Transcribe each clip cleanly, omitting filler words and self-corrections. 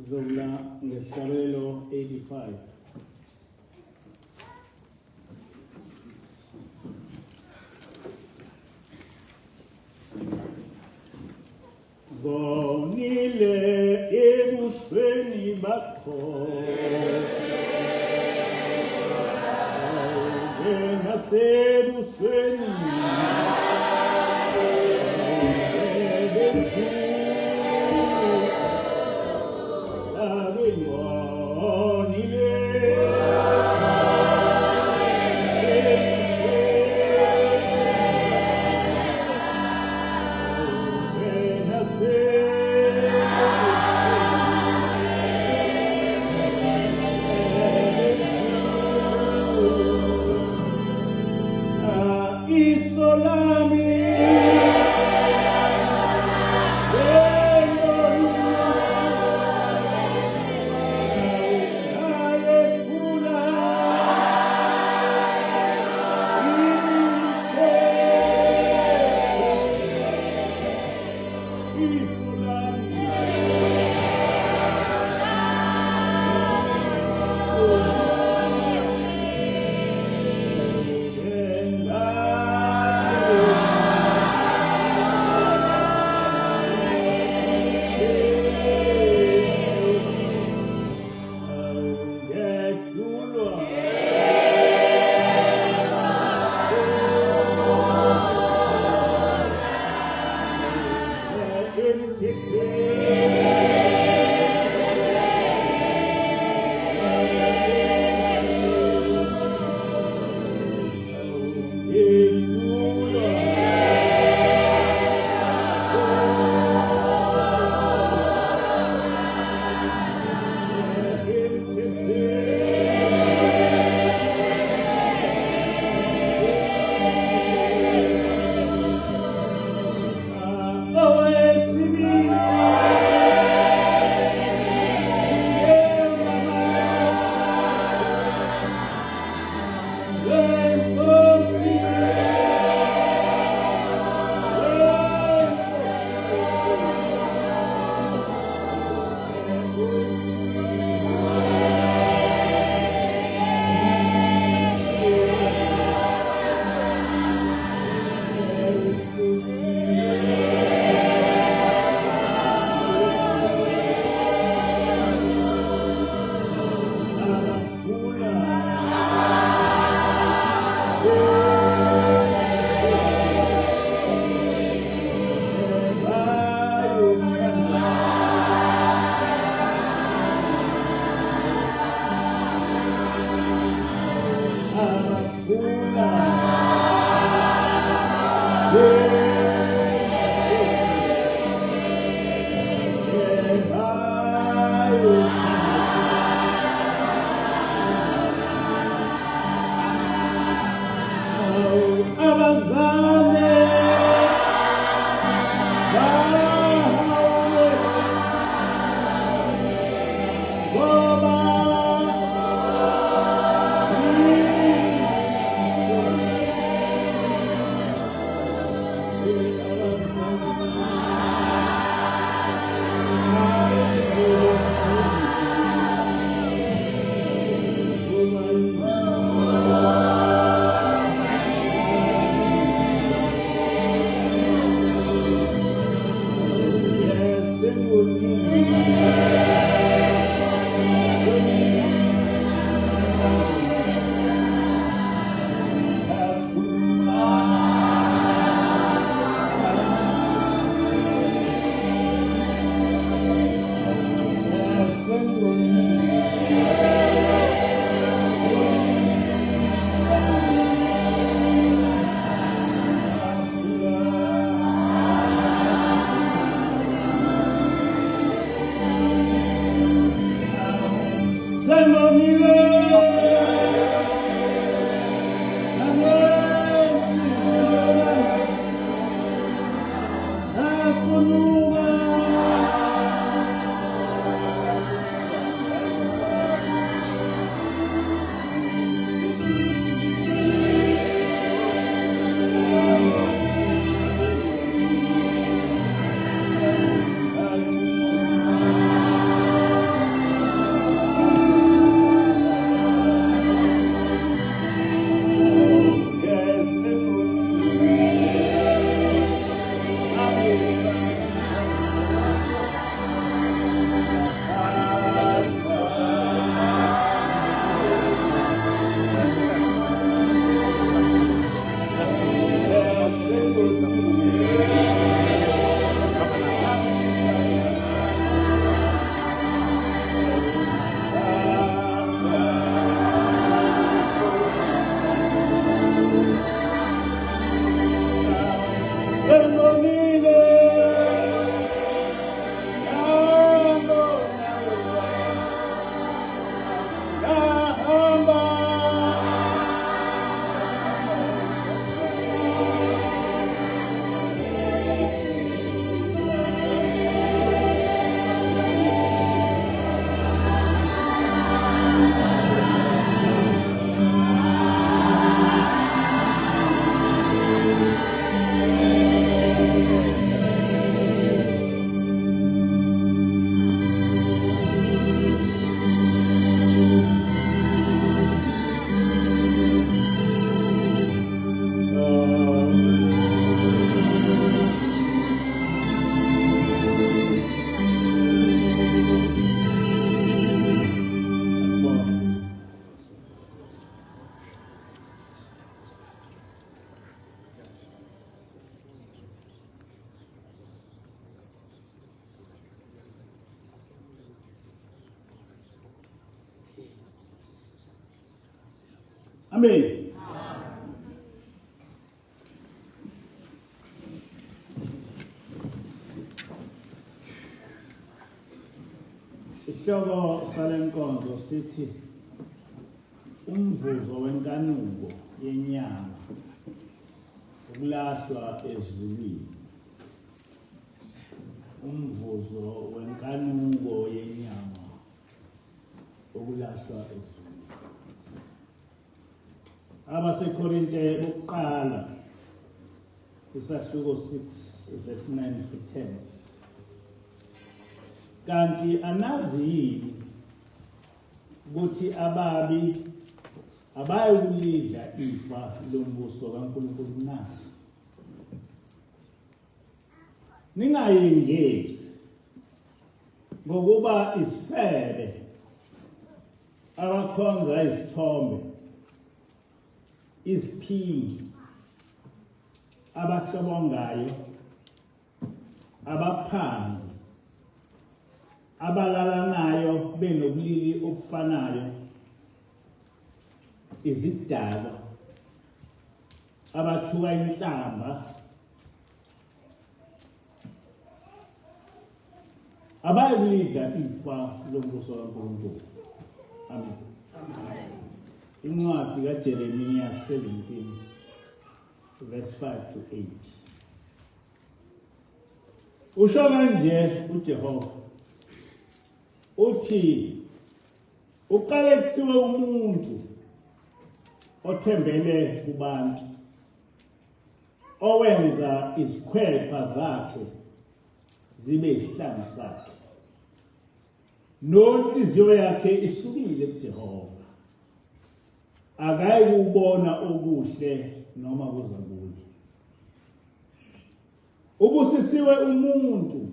Zobla ngehlabelo 85. Ngonile ebusweni bakho, nasebusweni. Amen. Isihloko sale nkonzo sithi umvuzo wenkanuko yenyama ukulahlwa ezulwini. Umvuzo wenkanuko yenyama ukulahlwa ezulwini. AbaseKorinte bokuqala isahluko 6 verse 9 to 10. Kanti anazi yini ukuthi ababi abayikulidla ifa lombuso kaNkulunkulu na? Ningayengeki ngokuba isifebe abakhonza izithombe iziphingi abahlobongayo abaphangi abalalanayo benobulili obufanayo izidalwa abathuka inhlamba abayikulidla ifa lombuso kaNkulunkulu. Amen. Incwadi kaJeremiya 17 verse 5 to 8. Usho kanje uJehova uthi uqalekisiwe umuntu othembele kubantu owenza izikhwepha zakhe zibe isihlangu sakhe nonhliziyo yakhe isukile kuJehova akayikubona okuhle noma kuza kuye ubusisiwe umuntu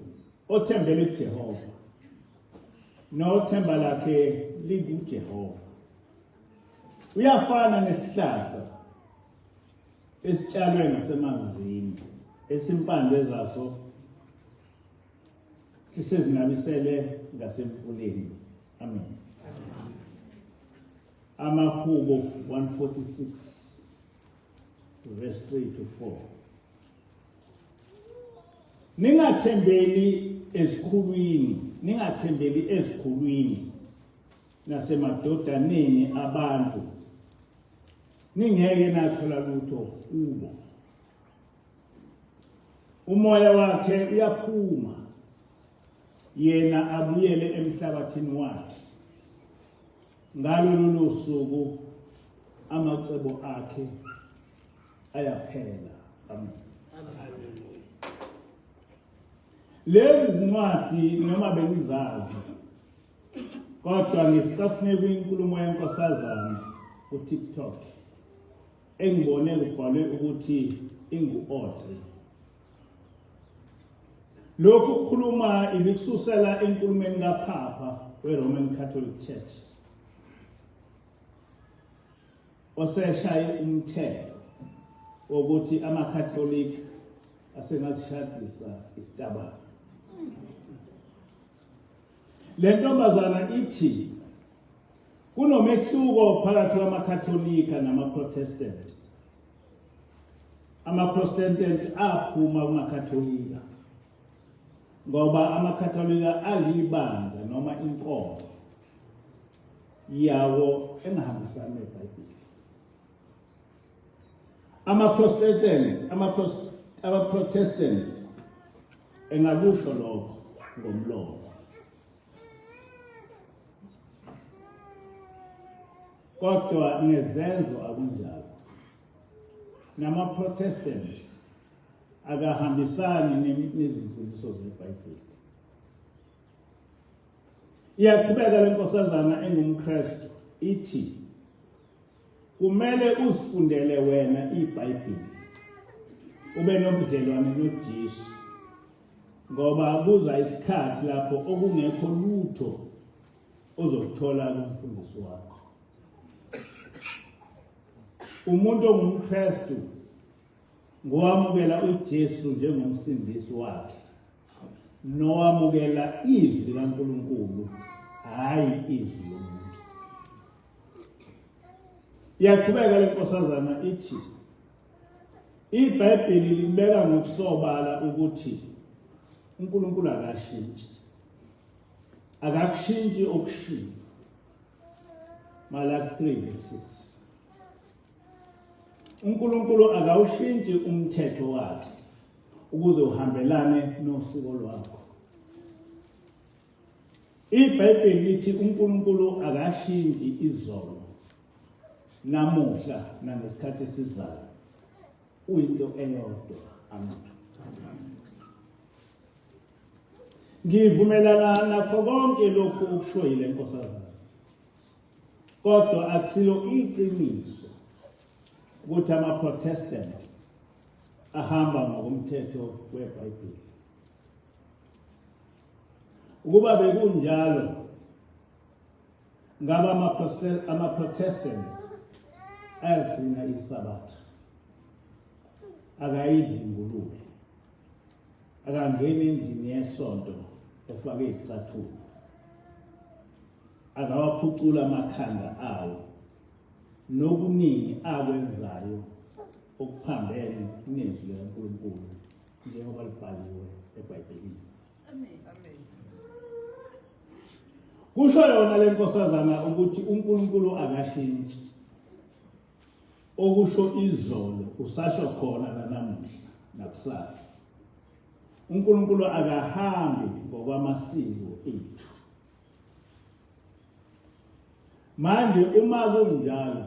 othembele kuJehova nothemba lakhe likuJehova uyafana nesihlahla esitshalwe ngasemanzini esimpande zaso sisezinabisele ngasemfuleni. Amen. Amahubo 146 verse 3 to 4. Ningathembeli ezikhulwini, ningathembeli ezikhulwini nasemadodaneni abantu ningeke nathola lutho kubo. Umoya wakhe uyaphuma yena abuyele emhlabathini wakhe. Ngalo lolo suku amacebo akhe ayaphela. Amen. Lezi zincwadi noma bengizazi kodwa ngisicafune kwinkulumo yenkosazana kuTikTok engibone kubhalwe ukuthi ingu-Audrey. Lokhu kukhuluma ibikususela enkulumeni kaPhapha we-Roman Catholic Church oseshaye umthetho wokuthi amaKatholika asengazishadisa isitabane. Le ntombazana ithi kunomehluko phakathi kwamaKatholika namaProtestant. AmaProtestant aphuma kumaKatholika ngoba amaKatholika alibandla noma inkolo yawo engahambisani neBhayibheli. AmaProtestant amaProtestant engakusho lokho ngomlomo. Kodwa ngezenzo akunjalo. NamaProtestant akahambisani nezimfundiso zeBhayibheli. Iyaqhubeka le nkosazana engumKristu ithi kumele uzifundele wena iBhayibheli ube nobudlelwane noJesu ngoba kuza isikhathi lapho okungekho lutho ozokuthola kumfundisi wakho. Umuntu ongumKristu ngowamukela uJesu njengomsindisi wakhe nowamukela izwi likaNkulunkulu hhayi izwi lomuntu. Iyaqhubeka le nkosazana ithi iBhayibheli libeka ngokusobala ukuthi uNkulunkulu akashintshi. Akakushintshi okushilo. Malaki 3 verse 6. uNkulunkulu akawushintshi umthetho wakhe ukuze uhambelane nosiko lwakho. IBhayibheli lithi uNkulunkulu akashintshi izolo, namuhla nangesikhathi esizayo. Uyinto eyodwa. Amen. Ngivumelana nakho konke lokhu okushiwo yile nkosazana. Kodwa akusilo iqiniso ukuthi ama-Protestant ahamba ngokomthetho weBhayibheli. Ukuba bekunjalo ngabe ama-Protestant ayaligcina iSabatha, akayidli ingulube, akangeni endlini yesonto efake izicathulo, akawaphucula amakhanda awo nokuningi akwenzayo okuphambene nezwi likaNkulunkulu njengoba libhaliwe eBhayibhelini. Kusho yona le nkosazana ukuthi uNkulunkulu akashintshi. Okusho izolo usasho khona nanamuhla nakusasa. uNkulunkulu akahambi ngokwamasiko ethu. Manje uma kunjalo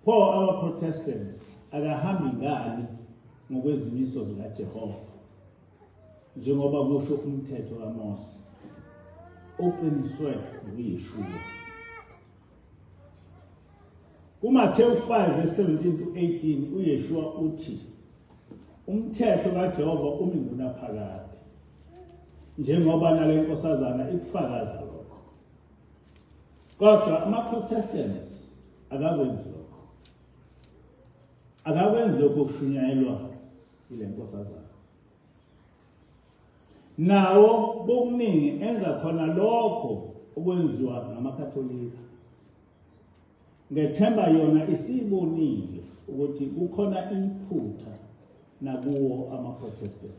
pho ama-Protestants akahambi ngani ngokwezimiso zikaJehova njengoba kusho umthetho kaMose oqiniswe nguYeshua. KuMathewu 5 verse 17 to 18 uYeshua uthi umthetho kaJehova umi ngunaphakade njengoba nale nkosazana ikufakaza lokho. Kodwa ama-Protestants akakwenzi lokho, akakwenzi lokho okushunyayelwa yile nkosazana. Nawo kokuningi enza khona lokho okwenziwa ngamaKatolika. Ngethemba yona isibonile ukuthi kukhona iphutha nakuwo ama-Protestant.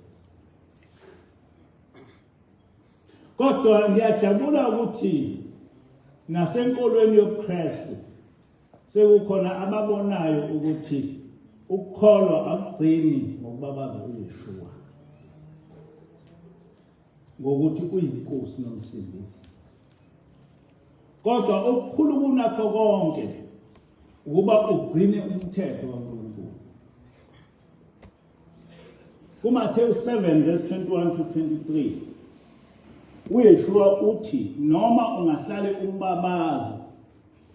Kodwa ngiyajabula ukuthi nasenkolweni yobuKristu sekukhona ababonayo ukuthi ukukholwa akugcini ngokubabaza uYeshua ngokuthi uyinkosi nomsindisi kodwa okukhulu kunakho konke ukuba ugcine umthetho kaNkulunkulu. KuMathewu 7 verse 21 to 23 uYeshua uthi noma ungahlale umbabaza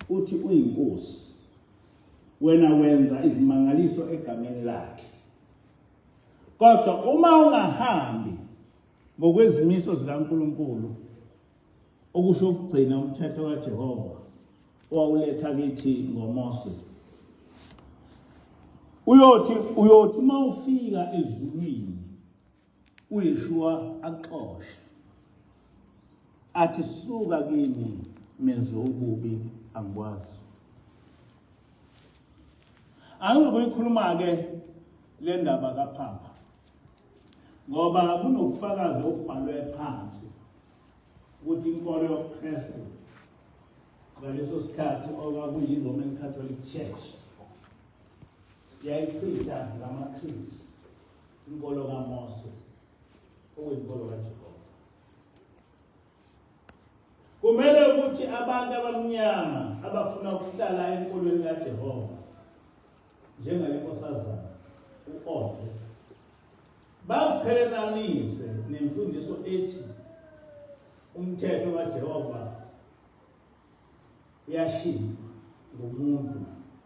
uthi uyinkosi wena wenza izimangaliso egameni lakhe kodwa uma ungahambi ngokwezimiso zikaNkulunkulu okusho ukugcina umthetho kaJehova owawuletha kithi ngoMose uyothi uma ufika ezulwini uYeshua axoshe athi suka kimi menzi wobubi angikwazi. Angizokuyikhuluma ke le ndaba kaPhapha ngoba kunobufakazi obubhalwe phansi ukuthi inkolo yobuKristu ngaleso sikhathi okwakuyi-Roman Catholic Church yayichitha ngamaKristu inkolo kaMose okuyinkolo kaJehova. Kumele ukuthi abantu abamnyama abafuna ukuhlala enkolweni kaJehova njengale nkosazana u-Odre baziqhelelanise nemfundiso ethi umthetho kaJehova uyashintshwa ngumuntu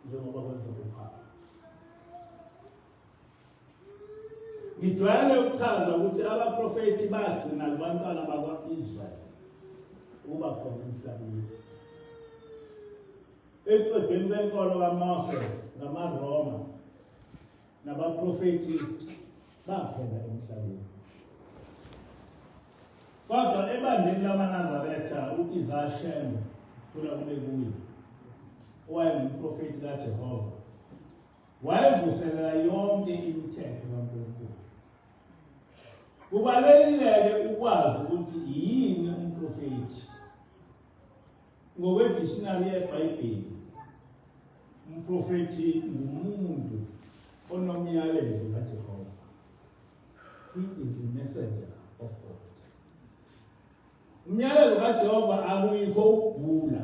njengoba kwenza uPhapha. Ngijwayele ukuchaza ukuthi abaprofethi bagcina kubantwana bakwa-Israyeli ukuba khona emhlabeni. Ekuqedeni kwenkolo kaMose ngamaRoma nabaprofethi baphela emhlabeni. Kodwa ebandleni lamaNazaretha u-Isaiah Shembe thula kube kuye. owayengumprofeti kaJehova wayevuselela yonke imithetho kaNkulunkulu. Kubalulekile ukwazi ukuthi yini umprofeti. Ngokwedictionary yeBhayibheli, umprofeti ngumuntu onomyalezo kaJehova. He is the messenger of God. Umyalezo kaJehova akuyikho ukugula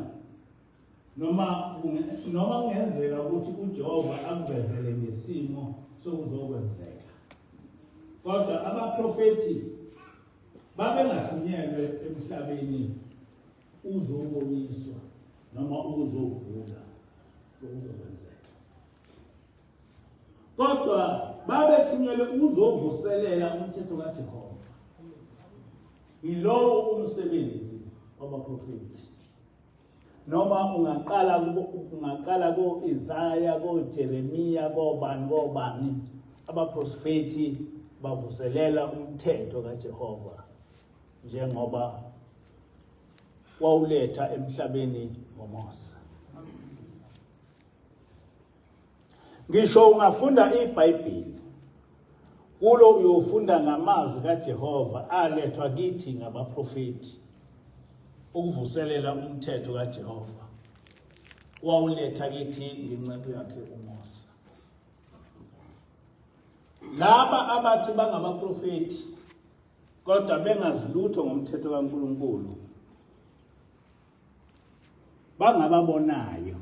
noma kungenzeka ukuthi uJehova akuvezele ngesimo sokuzokwenzeka. Kodwa abaprofeti babengathunyelwe emhlabeni uzoboniswa noma ukuzogula okuzokwenzeka. Kodwa babethunyelwe ukuzovuselela umthetho kaJehova. Yilowo umsebenzi wabaprofethi. Noma ungaqala ko-Isaya, ko-Jeremiya, kobani kobani, abaprofethi bavuselela umthetho kaJehova njengoba wawuletha emhlabeni ngoMose. Ngisho ungafunda iBhayibheli, kulo uyofunda ngamazwi kaJehova alethwa kithi ngabaprofethi ukuvuselela umthetho kaJehova wawuletha kithi ngenceku yakhe uMose. Laba abathi bangabaprofethi kodwa bengazi lutho ngomthetho kaNkulunkulu bangababonayo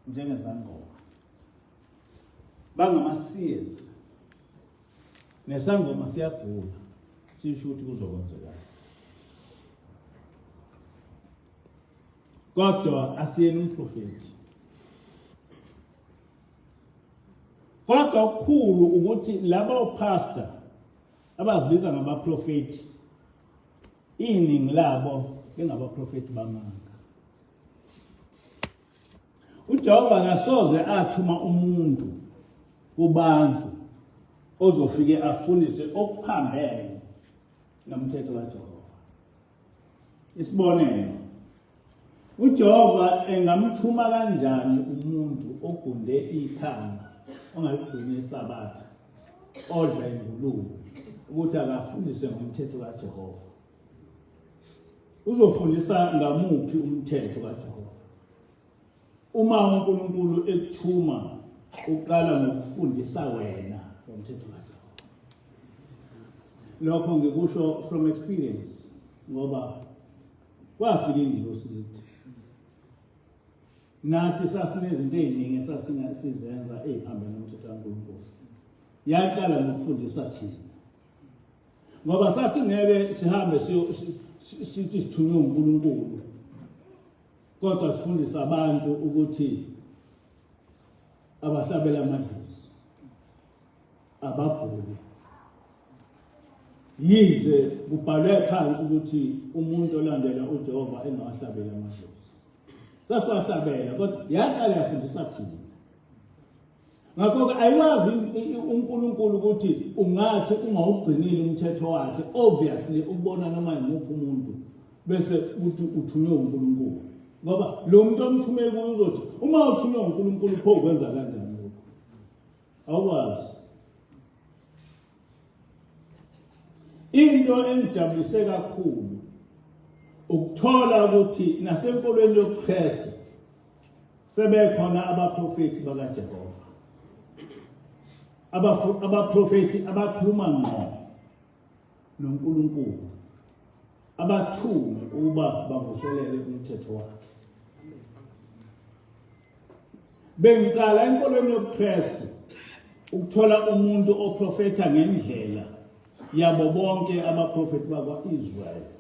njengezangoma, bangama-seers, nesangoma siyagula sisho ukuthi kuzokwenzekani, kodwa asiyena umprofethi. Kodwa okukhulu ukuthi labo pastor abazibiza ngabaprofethi iningi labo bengabaprofethi bamanga. UJehova akasoze athuma umuntu kubantu ozofike afundise okuphambene nomthetho kaJehova. Isibonelo, uJehova engamthuma kanjani umuntu ogunde ikhanda ongaligcini iSabatha odla ingulube ukuthi akafundise ngomthetho kaJehova? Uzofundisa ngamuphi umthetho kaJehova? Uma uNkulunkulu ekuthuma uqala ngokufundisa wena ngomthetho kaJehova. Lokho ngikusho from experience ngoba kwafika ingilosi kithi. Nathi sasinezinto eziningi esasingasizenza eziphambene nomthetho kaNkulunkulu. Yaqala ngokufundisa thina. Ngoba sasingeke sihambe sithi sithunywe uNkulunkulu. Kodwa sifundisa abantu ukuthi abahlabela amadlozi abaguli yize kubhalwe phansi ukuthi umuntu olandela uJehova engawahlabeli amadlozi sasiwahlabela kodwa yaqala yafundisa thina. Ngakho-ke ayiwazi uNkulunkulu ukuthi ungathi ungawugcinile umthetho wakhe, obviously ukubona noma yimuphi umuntu bese uthi uthunywe uNkulunkulu, ngoba lo muntu omthume kuye uzothi uma uthunywe uNkulunkulu pho ukwenza kanjani lokho? Awukwazi. Into engijabulise kakhulu ukuthola ukuthi nasenkolweni yobuKristu sebekhona abaprofethi bakaJehova, abaprofethi abakhuluma ngqo noNkulunkulu, abathume ukuba bavuselele umthetho wakhe. Bengiqala enkolweni yobuKristu ukuthola umuntu oprofetha ngendlela yabo bonke abaprofethi bakwa-Israyeli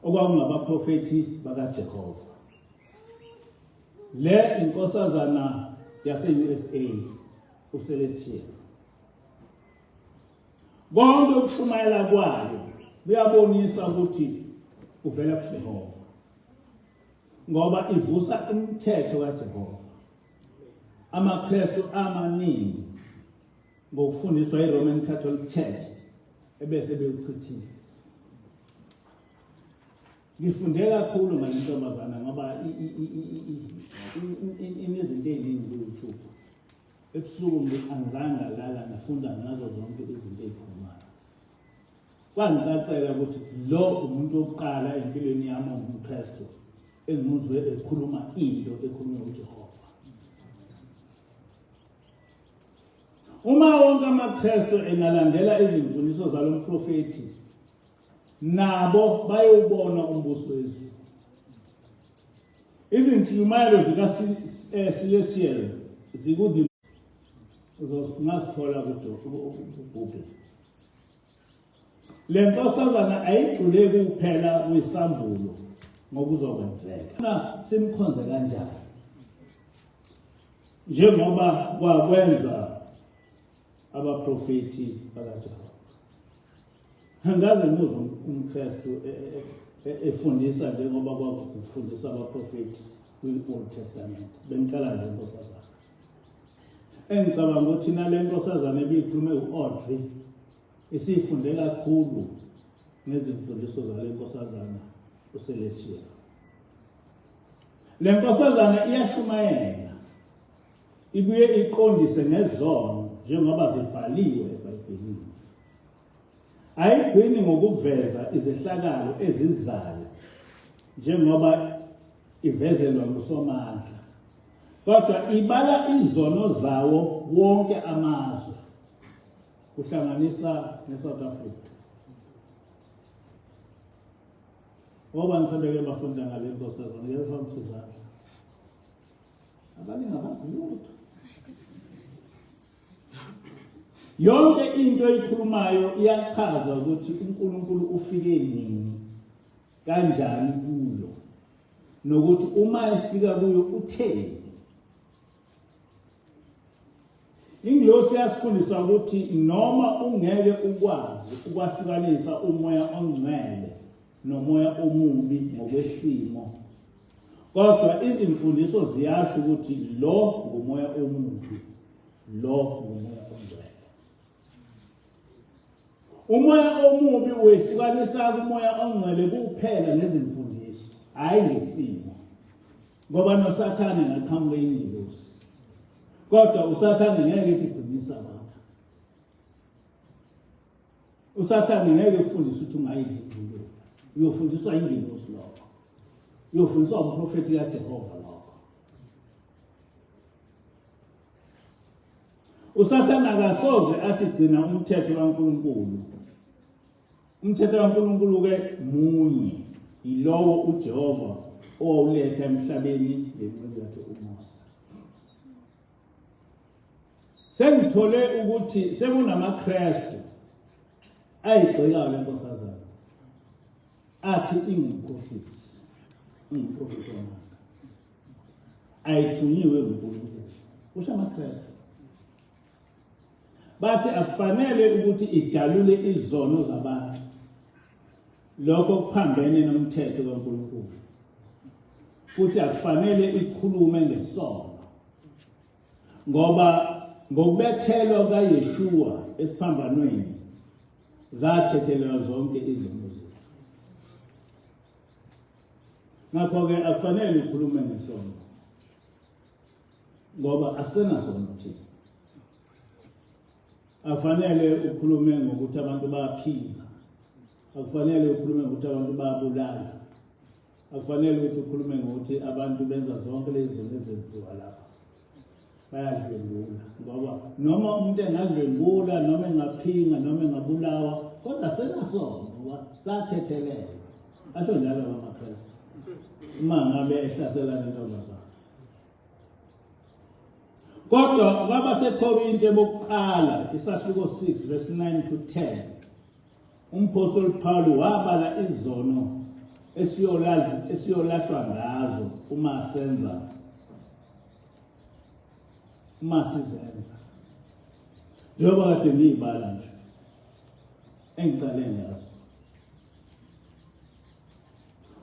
okwakungabaprofethi bakaJehova. Le inkosazana yase-USA uCelestia. Konke ukushumayela kwayo kuyabonisa ukuthi uvela kuJehova, ngoba ivusa imithetho kaJehova. AmaKristu amaningi ngokufundiswa iRoman Catholic Church ebese bewuchithile. Ngifunde kakhulu ngale ntombazana ngoba ku-YouTube. Ebusuku angizange ngalala ngafunda ngazo zonke izinto ey'khulumayo. Kwangicacela ukuthi lo umuntu wokuqala empilweni yami ongumKristu engimuzwe ekhuluma into ekhulunywa uJehova. Uma wonke amaKristu engalandela izimfundiso zalo mprofethi, nabo bayowubona umbuso wezulu. Izintshumayelo zikaSilesiel zikuthi ungazithola ku-Google. Le nkosazana ayigxile kuphela kwisambulo ngokuzokwenzeka. Na simkhonze kanjani? Njengoba kwakwenza abaprofethi bakaJehova. Angikaze ngizwe umKristu e, e, e, efundisa njengoba kwakufundisa abaprofethi kwi-Old Testament. Bengiqala nje nkosazana. Engicabanga ukuthi nale nkosazana ebiyikhulume u-Audrey isifunde kakhulu ngezimfundiso zale nkosazana uCelestia. Le nkosazana iyashumayela ibuye iqondise ngezono njengoba zibhaliwe eBhayibhelini. Ayigcini ngokuveza izehlakalo ezizayo njengoba ivezelwa nguSomandla, kodwa ibala izono zawo wonke amazwe kuhlanganisa neSouth Africa. Obani sebeke bafunda ngale nkosazana ngeke bamsizana. Abaningi abazi lutho. Yonke into eyikhulumayo iyachaza ukuthi uNkulunkulu ufike nini kanjani kuyo nokuthi uma efika kuyo utheni. Ingilosi yasifundisa ukuthi noma ungeke ukwazi ukwahlukanisa umoya ongcwele nomoya omubi ngokwesimo, kodwa izimfundiso ziyasho ukuthi lo ngumoya omubi, lo ngumoya ongcwele. Umoya omubi wehlukanisa kumoya ongcwele kuphela ngezimfundiso, hhayi ngesimo. Ngoba noSathane ngaqhamuka ingelosi. Kodwa uSathane ngeke ethi gcina isabatha. USathane ngeke ufundise ukuthi ungayidli ingulube. Uyofundiswa ingelosi lokho. Uyofundiswa umprofethi kaJehova lokho. USathane akasoze athi gcina umthetho kaNkulunkulu. Umthetho kaNkulunkulu ke munye, yilowo uJehova owawuletha emhlabeni ngenceku yakhe uMose. Sengithole ukuthi sekunamakrestu ayigxekayo le nkosazana athi ingumkhohlisi, ingumprofethi wamanga, ayithunyiwe nguNkulunkulu, kusho amaKristu. Bathi akufanele ukuthi idalule izono zabantu, lokho kuphambene nomthetho kaNkulunkulu, futhi akufanele ikhulume ngesono, ngoba ngokubethelwa kukaYeshua esiphambanweni zathethelelwa zonke izono zethu. Ngakho-ke akufanele ukhulume ngesono ngoba asenasono thina. Akufanele ukhulume ngokuthi abantu bayaphila, akufanele ukhulume ngokuthi abantu bayabulala, akufanele ukuthi ukhulume ngokuthi abantu benza zonke lezi zinto ezenziwa lapha, bayadlwengula. Ngoba noma umuntu engadlwengula noma engaphinga noma engabulawa, kodwa senasono ngoba sathethelelwa. Asho njalo amaKristu uma ngabe ehlasela lentombazane. Kodwa kwabaseKorinte bokuqala isahluko 6 verse 9 to 10 umphostoli Paul wabala izono esiyolahlwa ngazo uma senza uma sizenza njengoba kade ngiyibala nje engiqale ngazo.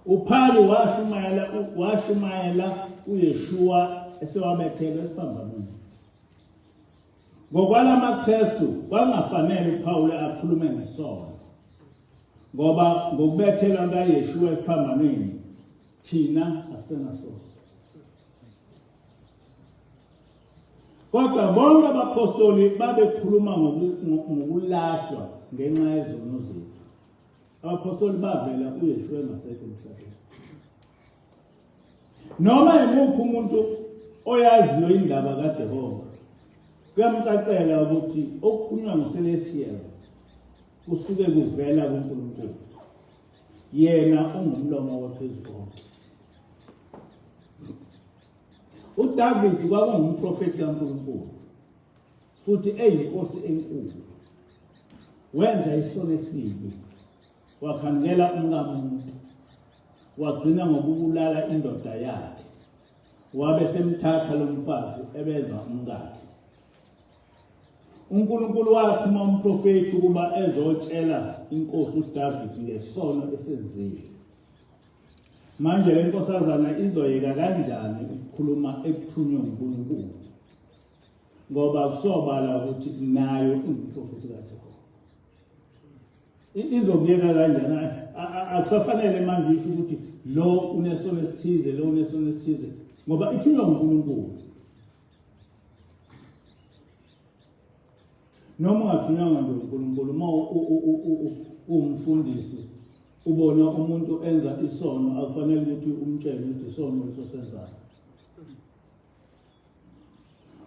UPhali washumayela washumayela uYeshua esewabethelwe esiphambanweni. NgokwalamaKristu kwangafanele uPawulu akhulume ngesono ngoba ngokubethelwa kaYeshua esiphambanweni thina asenasono. Kodwa bonke abaphostoli babekhuluma ngokulahlwa ngenxa yezono zethu. Abaphostoli bavela uYeshua engasekho emhlabeni. Noma yimuphi umuntu oyaziyo indaba kaJehova kuyamcacela ukuthi okukhulunywa nguCelestial kusuke kuvela kuNkulunkulu. Yena ungumlomo wophezukonke. UDavid kwakungumprofethi kaNkulunkulu futhi eyinkosi enkulu. Wenza isono esibi, wakhandela umkamuntu, wagcina ngokubulala indoda yakhe, wabe semthatha lo mfazi ebeza umkakhe. UNkulunkulu wathuma umprofethi ukuba ezotshela inkosi uDavid ngesono esenzile. Manje le nkosazana izoyeka kanjani ukukhuluma ekuthunywe nguNkulunkulu? Ngoba kusobala ukuthi nayo ingumprofethi kaJehova. Izokuyeka kanjani? Akusafanele manje isho ukuthi lo unesono esithize, lo unesono esithize, ngoba ithunywa nguNkulunkulu. Noma ungathunywanga nje uNkulunkulu, uma uwumfundisi ubona umuntu enza isono akufanele ukuthi umtshele ukuthi isono leso senzayo.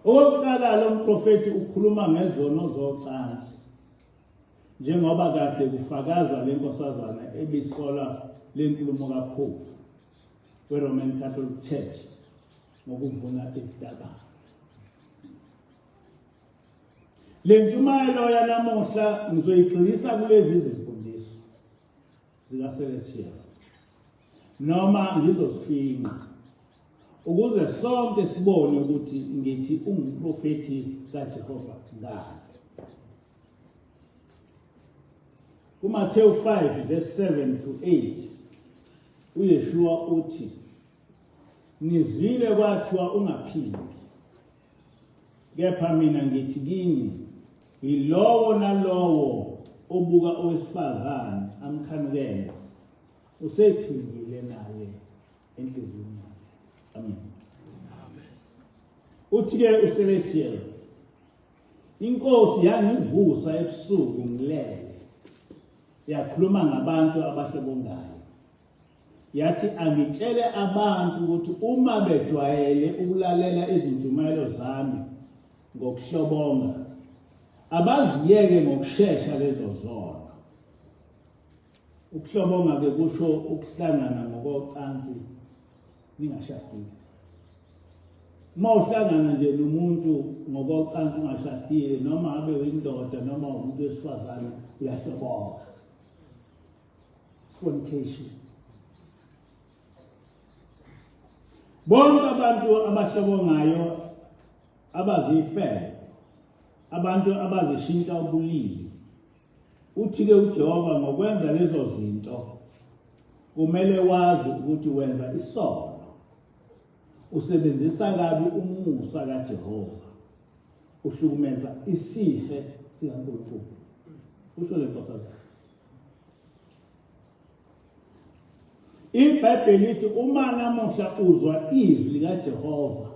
Okokuqala lo mprofethi ukhuluma ngezono zocansi njengoba kade kufakaza le nkosazana ebisola le nkulumo kaPope we-Roman Catholic Church ngokuvuna izitabane. Le ntshumayelo yanamuhla ngizoyigxilisa kulezi zimfundiso zikaCelestial noma ngizozifinqa ukuze sonke sibone ukuthi ngithi ungumprofethi kaJehova ngani. KuMathewu 5 verse 7 to 8 uYeshua uthi nizwile kwathiwa ungaphingi Kepha mina ngithi kini, yilowo nalowo obuka owesifazane amkhanukele, usephingile naye enhliziyweni yakhe. Amen. Uthi-ke uCelestial, inkosi yangivusa ebusuku ngilele, yakhuluma ngabantu abahlobongayo. Yathi angitshele abantu ukuthi uma bejwayele ukulalela izintshumayelo zami ngokuhlobonga, abaziyeke ngokushesha lezo zono. Ukuhlobonga-ke kusho ukuhlangana ngokocansi ningashadile. Uma uhlangana nje nomuntu ngokocansi ungashadile, noma abe uyindoda noma umuntu wesifazane, uyahlobonga. Fornication. Bonke abantu abahlobongayo abazifele abantu abazishintsha ubulili uthi-ke uJehova ngokwenza lezo zinto kumele wazi ukuthi wenza isono usebenzisa kabi umusa kaJehova uhlukumeza isihe sikaNkulunkulu usho le nkosazana IBhayibheli lithi uma namuhla uzwa izwi likaJehova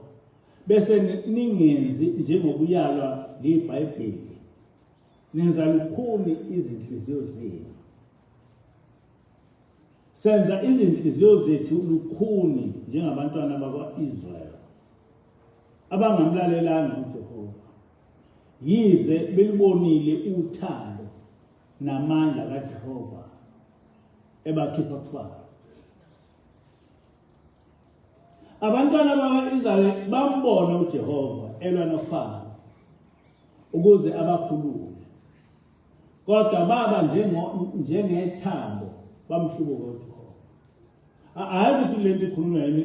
bese ningenzi njengokuyalwa liBhayibheli nenza lukhuni izinhliziyo zenu. Senza izinhliziyo zethu lukhuni njengabantwana bakwa-Israyeli abangamlalelanga uJehova yize belibonile uthando namandla kaJehova ebakhipha kuFaro. Abantwana bakwa-Israyeli bambona uJehova elwa noFaro ukuze abakhulule, kodwa baba njengethambo bamhlubuka uJehova. Hhayi ukuthi le nto ikhulunywa yimi,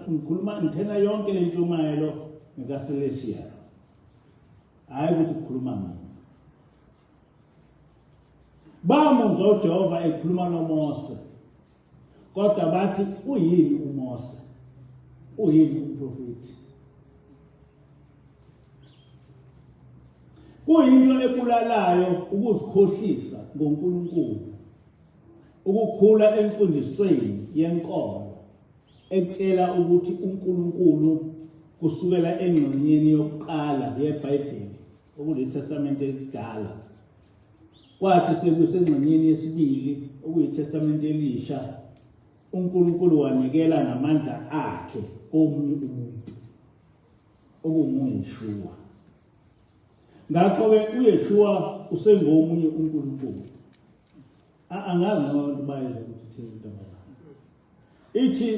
ngikhuluma ngithena yonke le ntshumayelo ngekaCelestial. Hhayi ukuthi kukhuluma mina. Bamuzwa uJehova ekhuluma noMose, kodwa bathi uyini uMose? Uyini umprofethi? Kuyinto ebulalayo ukuzikhohlisa ngoNkulunkulu, ukukhula emfundisweni yenkolo ekutshela ukuthi uNkulunkulu kusukela engxenyeni yokuqala yeBhayibheli okuliTestamente elidala kwathi sekusengxenyeni yesibili okuyiTestamente elisha uNkulunkulu wanikela ngamandla akhe komunye umuntu okunguYeshua. Ngakho-ke uYeshua usengomunye uNkulunkulu. Angazi noma abantu bayezwa ukuthi ithini into abalayo. Ithi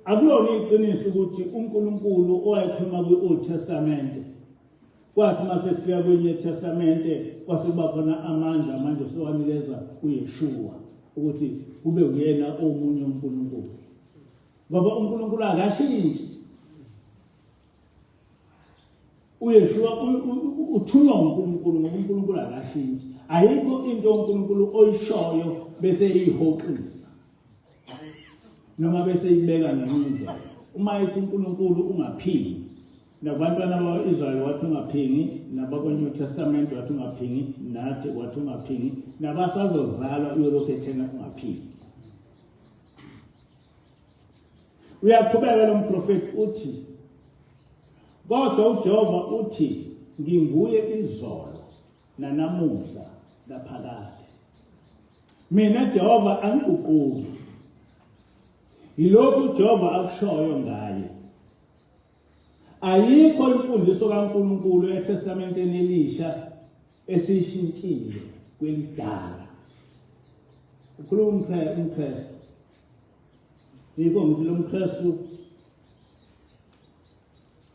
akulona iqiniso ukuthi uNkulunkulu owayekhuluma kwi-Old Testament kwathi uma sefika kwenye Testamente kwase kuba khona amandla manje sewanikeza uYeshua ukuthi kube uyena omunye uNkulunkulu. Ngoba uNkulunkulu akashintshi. uYeshua uthunywa uNkulunkulu ngoba uNkulunkulu akashintshi. Ayikho into uNkulunkulu oyishoyo bese iyihoxisa noma bese ibeka ngenye indlela. Uma ethi uNkulunkulu ungaphingi, nabantwana bakwa-Israyeli wathi ungaphingi, nabakwa-New Testament wathi ungaphingi, nathi wathi ungaphingi, nabasazozalwa uyolokhu ethena ungaphingi. Uyaqhubeka lo mprofeti uthi kodwa uJehova uthi nginguye izolo nanamuhla naphakade. Mina Jehova angiguquki. Yilokhu uJehova akushoyo ngaye. Ayikho imfundiso kaNkulunkulu eTestamenteni elisha esiyishintshile kwelidala. Ukhuluma umKristu. Yikho ngithi lo mKristu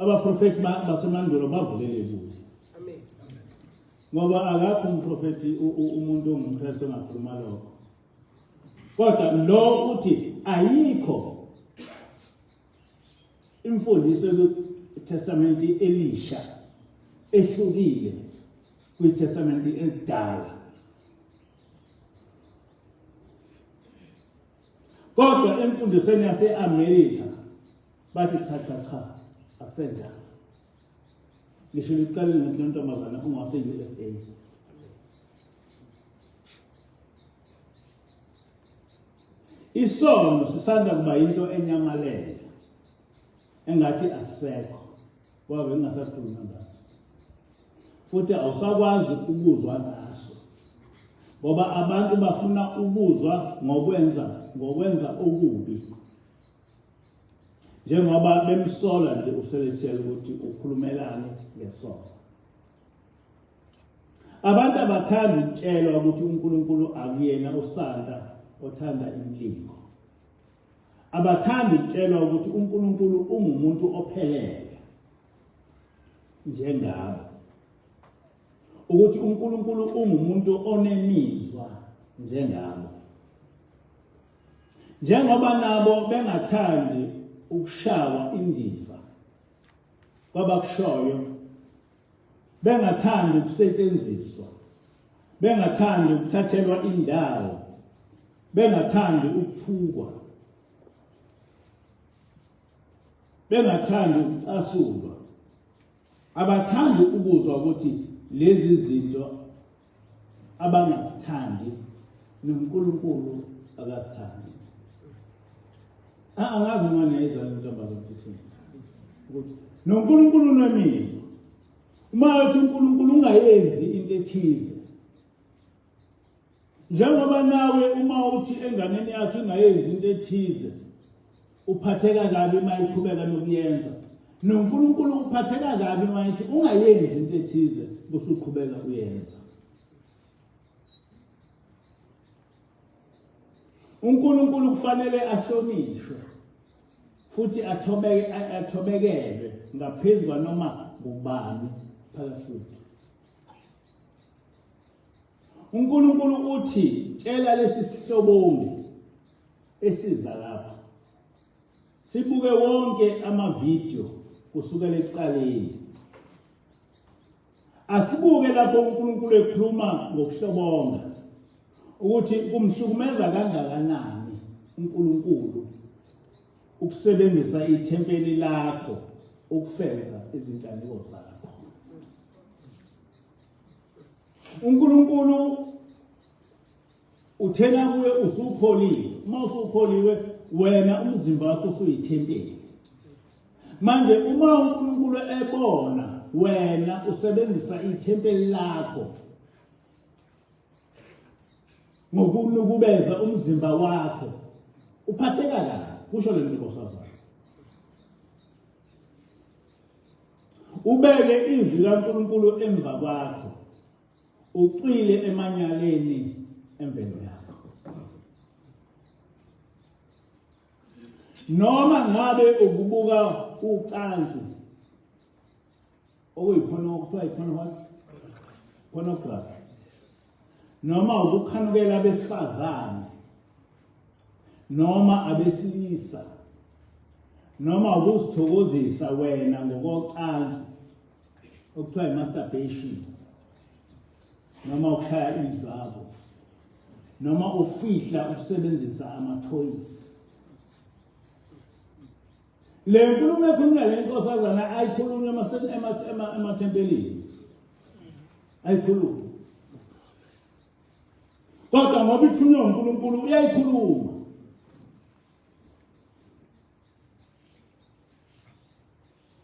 abaprofethi basemandulo bavukele kuye. Amen. Ngoba akakho umprofethi umuntu ongumKristu ongakhuluma lokho. Kodwa lo uthi ayikho imfundiso yeTestamente elisha ehlukile kwiTestamente elidala. Kodwa emfundisweni yase-Amerika bathi cha cha cha akusenjalo. Ngisho liqale ngathi le ntombazana ungwase-USA. Isono sisanda kuba yinto enyamalele engathi asisekho ngoba bengingasakhuluma ngaso futhi awusakwazi ukuzwa ngaso ngoba abantu bafuna ukuzwa ngokwenza ngokwenza okubi njengoba bemsola nje uCelestial ukuthi ukhulumelani ngesono. Abantu abathandi ukutshelwa ukuthi uNkulunkulu akuyena usanta othanda imilingo. Abathandi ukutshelwa ukuthi uNkulunkulu ungumuntu ophelele njengabo. Ukuthi uNkulunkulu ungumuntu onemizwa njengabo. Njengoba nabo bengathandi ukushawa indiva kwabakushoyo bengathandi ukusetshenziswa, bengathandi ukuthathelwa indawo, bengathandi ukuthukwa, bengathandi ukucasulwa, abathandi ukuzwa ukuthi lezi zinto abangazithandi noNkulunkulu akazithandi. Angazi noma niyayizwa le ntombazane ukuthi ukuthi noNkulunkulu unemizwa. Uma uthi uNkulunkulu ungayenzi into ethize, njengoba nawe uma uthi enganeni yakho ingayenzi into ethize uphatheka kabi uma iqhubeka nokuyenza noNkulunkulu uphatheka kabi uma ethi ungayenzi into ethize busuqhubeka uyenza. uNkulunkulu kufanele ahlonishwe futhi athobeke athobekelwe ngaphezu kwanoma ngubani phakathi kwethu. uNkulunkulu uthi tshela lesi sihlobongi esiza lapha sibuke wonke amavidiyo kusukela ekuqaleni. Asibuke lapho uNkulunkulu ekhuluma ngokuhlobonga ukuthi kumhlukumeza kangakanani uNkulunkulu ukusebenzisa ithempeli lakho ukufeza izinkanuko zakho. uNkulunkulu uthena kuye usukholiwe, uma usukholiwe wena umzimba wakho usuyithempeli. Manje uma uNkulunkulu ebona wena usebenzisa ithempeli lakho ngokunukubeza umzimba wakho uphatheka kabi kusho le nkosazana ubeke izwi likaNkulunkulu emva kwakho ucwile emanyaleni emvelo yakho noma ngabe ukubuka ucansi okuyikhona okuthiwa ikhona what pornography noma ukukhanukela abesifazane noma abesilisa noma ukuzithokozisa wena ngokocansi okuthiwa i-masturbation noma ukushaya indlwabo noma ufihla ukusebenzisa amathoyisi Le nkulumo ekhulunywa le nkosazana ayikhulunywa emathempelini, ayikhulunywa. Kodwa ngoba ithunywe uNkulunkulu uyayikhuluma.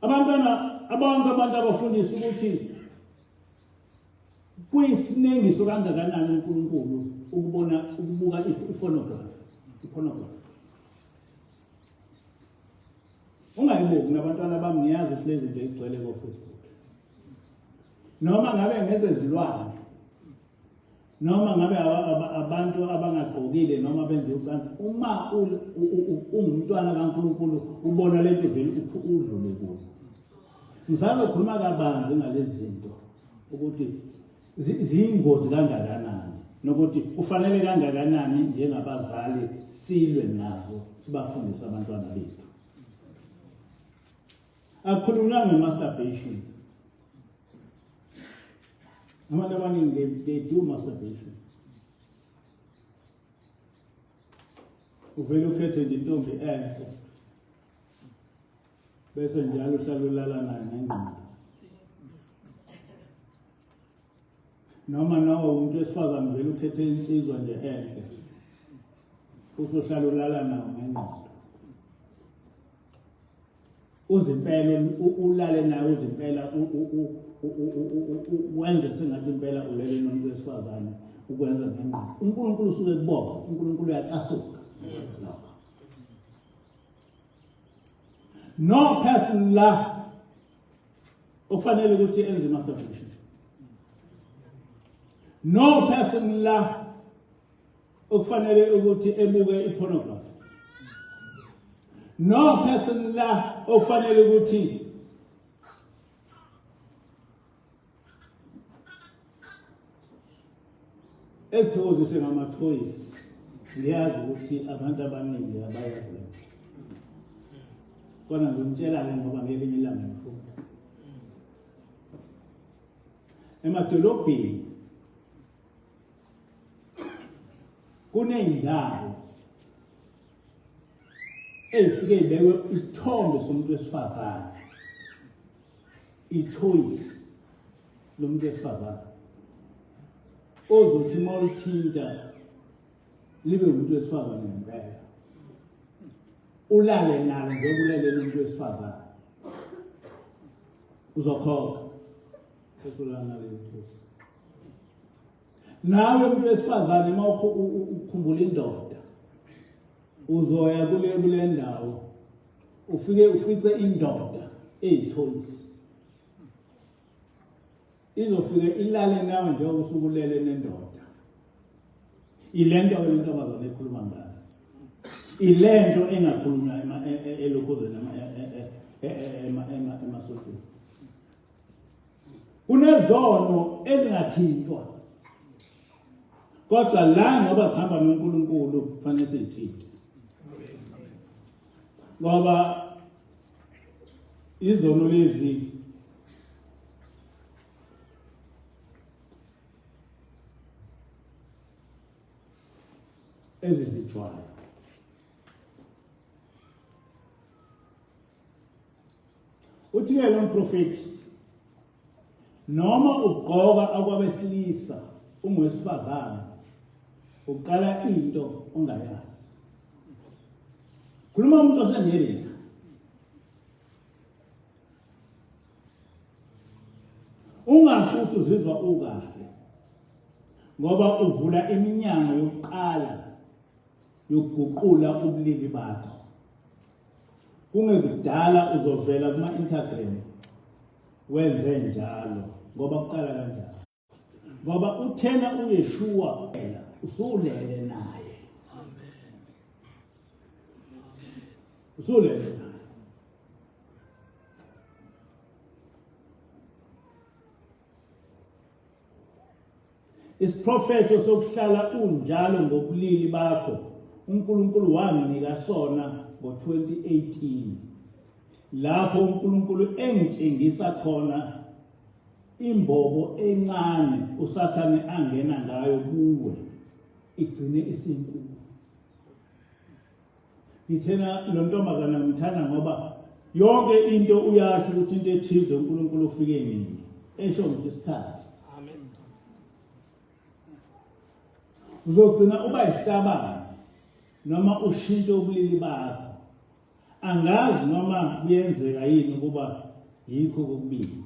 Abantwana abonke abantu abafundisa ukuthi kuyisinengiso kangakanani uNkulunkulu ukubona ukubuka i-phonography, i-pornography. Ungayibuki nabantwana bami ngiyazi ukuthi lezi zinto igcwele ko-Facebook. Noma ngabe ngezezilwane noma ngabe abantu abangagqokile noma benze ucansi uma ungumntwana kaNkulunkulu ubona lento vele udlule kuyo. Ngisazokhuluma kabanzi ngalezi zinto ukuthi ziyingozi kangakanani nokuthi kufanele kangakanani njengabazali silwe nazo sibafundise abantwana bethu. Akukhulunywa nge-masturbation. Abantu abaningi they do masturbation. Uvele ukhethe nje intombi enhle bese njalo uhlala ulala naye ngengqondo. Noma nawe umuntu wesifazane vele ukhethe insizwa nje enhle usuhlala ulala nawo ngengqondo uzimpela ulale naye uzimpela wenze sengathi impela ulele nomuntu wesifazane ukwenza ngengqondo uNkulunkulu usuke kubona uNkulunkulu uyacasuka lokho no person la okufanele ukuthi enze masturbation no person la okufanele ukuthi ebuke ipornography no person la okufanele ukuthi ezithokozise ngamathoyisi ngiyazi ukuthi abantu abaningi abayazi le nto kodwa ngizomtshela-ke ngoba ngelinye ilanga ngifunda emadolobheni kuney'ndawo ey'fike y'bekwe isithombe somuntu wesifazane ithoyisi lomuntu wesifazane ozothi uma ulithinta libe umuntu wesifazane ngempela ulale nalo njengoba ulale nomuntu wesifazane uzokhokha bese ulala naleli thusi nawe umuntu wesifazane uma ukhumbula indoda uzoya kule kule ndawo ufike ufice indoda eyithoyisi izofike ilale nawe njengoba usukulele nendoda ilento ke lentombazane ekhuluma ngayo ilento engakhulunywa elokhuzeni emasontweni kunezono ezingathintwa kodwa la ngoba sihamba noNkulunkulu kufanele sizithinte ngoba izono lezi ezizijwayo uthi-ke lo mprofethi noma ugqoka okwabesilisa ungowesifazane uqala into ongayazi khuluma umuntu oseMerika. Ungasho ukuthi uzizwa ukahle ngoba uvula iminyango yokuqala yokuguqula ubulili bakho. Kungekudala uzovela kuma-Instagram wenze njalo ngoba kuqala kanjalo. Ngoba uthena uYeshua phela usulele naye. Amen. Usulele naye. Isiprofetho sokuhlala unjalo ngobulili bakho uNkulunkulu wanginika sona ngo-2018 lapho uNkulunkulu engitshengisa khona imbobo encane uSathane angena ngayo kuwe igcine isinkulu. Ngithena lo ntombazana ngimthanda ngoba yonke into uyasho ukuthi into ethize uNkulunkulu ufike nini esho ngisho isikhathi. Amen. Uzogcina uba isitabane noma ushintshe ubulili bakho. Angazi noma kuyenzeka yini ukuba yikho kokubili.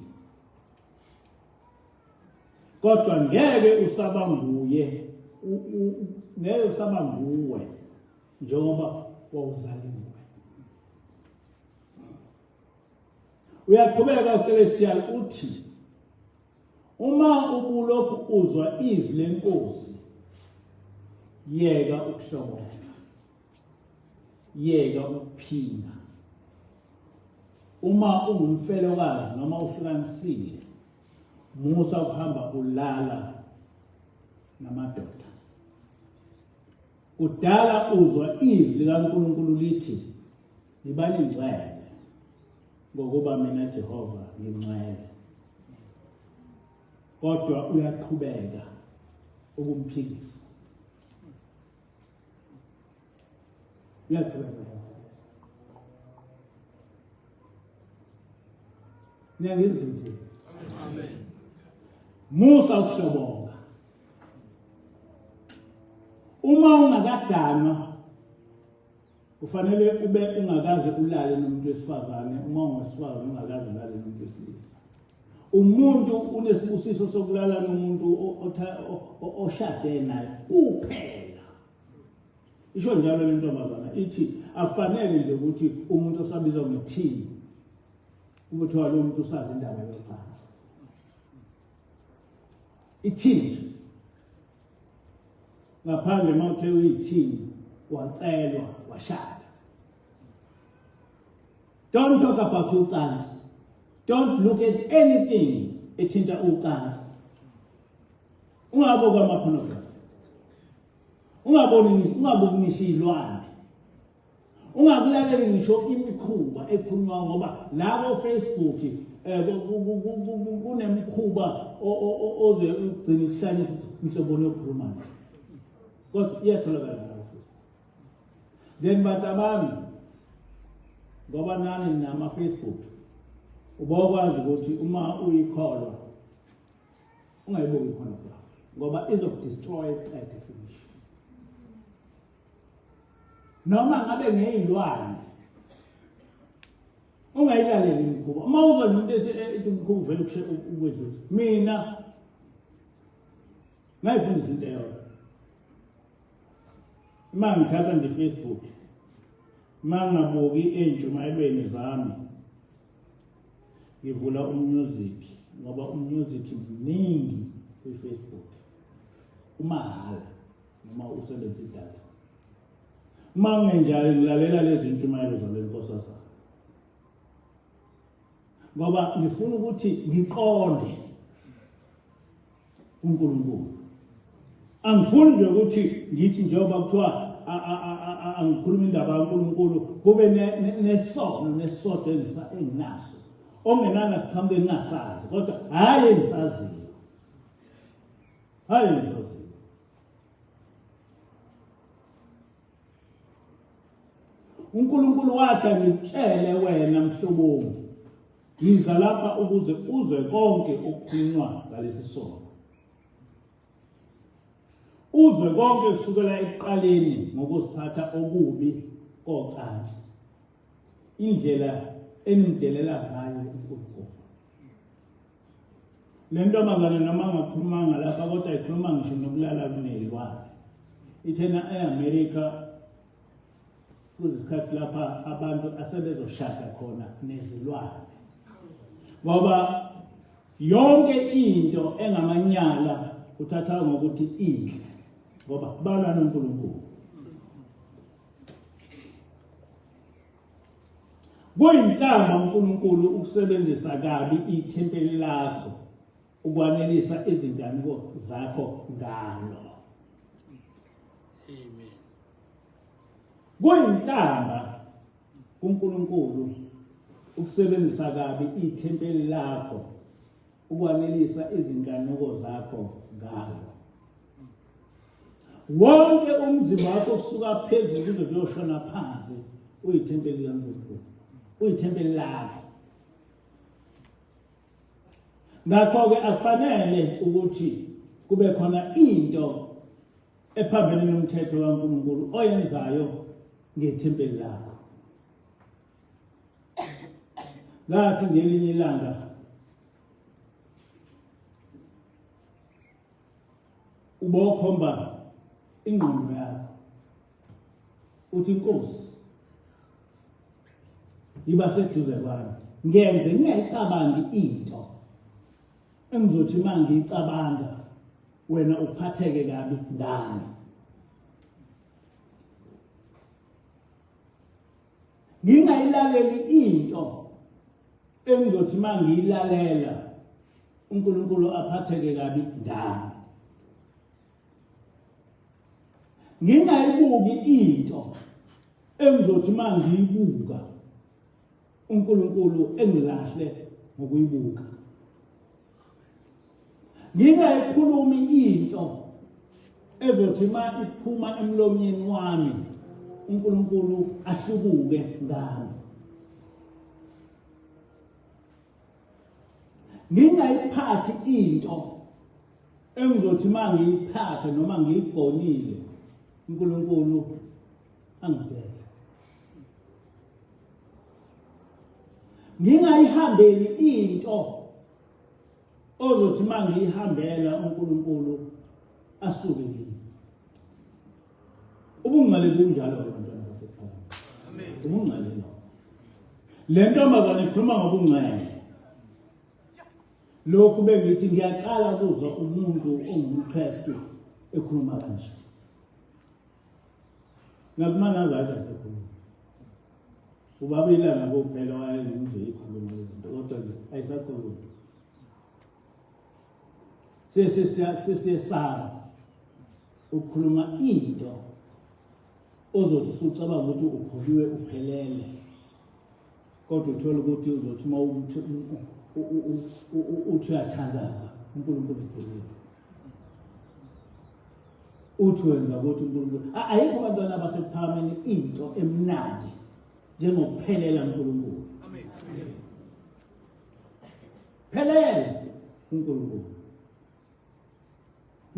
Kodwa ngeke usaba nguye, ngeke usaba nguwe njengoba wawuzaliwe. Uyaqhubeka uCelestial uthi uma ubulokhu uzwa izwi lenkosi yeka ukuhlobonga. Yeka ukuphinga. Uma ungumfelokazi noma uhlukanisile, musa ukuhamba ulala namadoda. Kudala uzwa izwi likaNkulunkulu lithi yibani ngcwele ngokuba mina Jehova ngingcwele. Kodwa uyaqhubeka ukumphikisa. Uyaqhubeka. Niyangizwa nje? Amen. Musa ukuhlobonga. Uma ungakaganwa kufanele ube ungakaze ulale nomuntu wesifazane, uma ungowesifazane ungakaze ulale nomuntu wesilisa. Umuntu unesibusiso sokulala nomuntu oshade naye kuphela. Isho njalo le ntombazana ithi akufanele nje ukuthi umuntu osabizwa ngethini kube kuthiwa lo muntu usazi indaba yocansi. Ithini ngaphandle uma uthe uyithini wacelwa washada. Don't talk about ucansi. Don't look at anything ethinta ucansi. Ungabuki ama-pornography. Ungaboni ungabuki ngisho iy'lwane. Ungakulaleli ngisho imikhuba ekhulunywa ngoba la ko-Facebook eh kunemikhuba oze ugcine ukuhlanyisa inhloboni yokukhuluma nje. Kodwa iyatholakala la ko-Facebook. Then bantabami ngoba nani nama Facebook ubokwazi ukuthi uma uyikholwa ungayibuki pornography ngoba izokudestroy iqede finish. Noma ngabe ngeyilwane ungayilaleli imikhuba. Uma uzwa nje umuntu ethi ethi umkhuba uvele ukushe ukwedlula. Mina ngayifundisa into eyodwa. Uma ngithatha nje Facebook, uma ngingabuki ey'ntshumayelweni zami, ngivula umusic ngoba umusic mningi kwi-Facebook umahhala noma usebenzisa idatha. Uma kungenjalo ngilalela lezi ntshumayelo zale nkosazana ngoba ngifuna ukuthi ngiqonde uNkulunkulu. Angifuni nje ukuthi ngithi njengoba kuthiwa angikhuluma indaba kaNkulunkulu kube nesono nesisodwa enginaso ongenana siqhamuke ngingasazi kodwa hhayi engisaziyo hhayi engisaziyo uNkulunkulu wathi angitshele wena mhlobongi Ngiza lapha ukuze uzwe konke okukhulunywa ngalesi sono. Uzwe konke kusukela ekuqaleni ngokuziphatha okubi kocansi. Indlela enimdelela ngayo uNkulunkulu. Le ntombazane noma ngakhulumanga lapha kodwa ikhuluma ngisho nokulala kunelwane. Ithena e-Amerika kuzesikhathi lapha abantu asebezoshada khona nezilwane. Ngoba yonke into engamanyala uthatha ngokuthi inhle ngoba balwa noNkulunkulu. Kuyinhlamba uNkulunkulu ukusebenzisa kabi ithempeli lakho ukwanelisa izinkanuko zakho ngalo. Amen. Kuyinhlamba kuNkulunkulu ukusebenzisa kabi ithempeli lakho ukwanelisa izinkanuko zakho ngalo. Wonke umzimba wakho usuka phezulu kuze kuyoshona phansi uyithempeli likaNkulunkulu, uyithempeli lakho. Ngakho-ke akufanele ukuthi kube khona into ephambene nomthetho kaNkulunkulu oyenzayo ngethempeli lakho. Ngathi ngelinye ilanga ubokhomba ingqondo yakho uthi inkosi yiba seduze kwami ngenze ngingayicabangi into engizothi uma ngiyicabanga wena uphatheke kabi ngami ngingayilaleli into engizothi uma ngiyilalela uNkulunkulu aphatheke kabi ngami ngingayibuki into engizothi uma ngiyibuka uNkulunkulu engilahle ngokuyibuka ngingayikhulumi into ezothi uma iphuma emlonyeni wami uNkulunkulu ahlubuke ngami ngingayiphathi into engizothi uma ngiyiphathe noma ngiyigonile uNkulunkulu angibheke ngingayihambeli into ozothi uma ngiyihambela uNkulunkulu asuke kimi ubungcwele bunjalo-ke bantwana basekhaya ubungcwele lo le ntombazane ikhuluma ngobungcwele lokhu bengithi ngiyaqala kuzwa umuntu ongumKristu ekhuluma kanje Ngakumana zathi asekhuluma. Ubaba ilanga kuphela wayengumze ikhuluma izinto kodwa nje ayisakhulumi. Sesiyesaba ukukhuluma into ozothi usucabanga ukuthi ukholiwe uphelele kodwa uthole ukuthi uzothi uma uthi uyathandaza uNkulunkulu ukhulile uthi wenza ukuthi uNkulunkulu ayikho abantwana abasekuphakameni into emnandi njengokuphelela uNkulunkulu amen phelele uNkulunkulu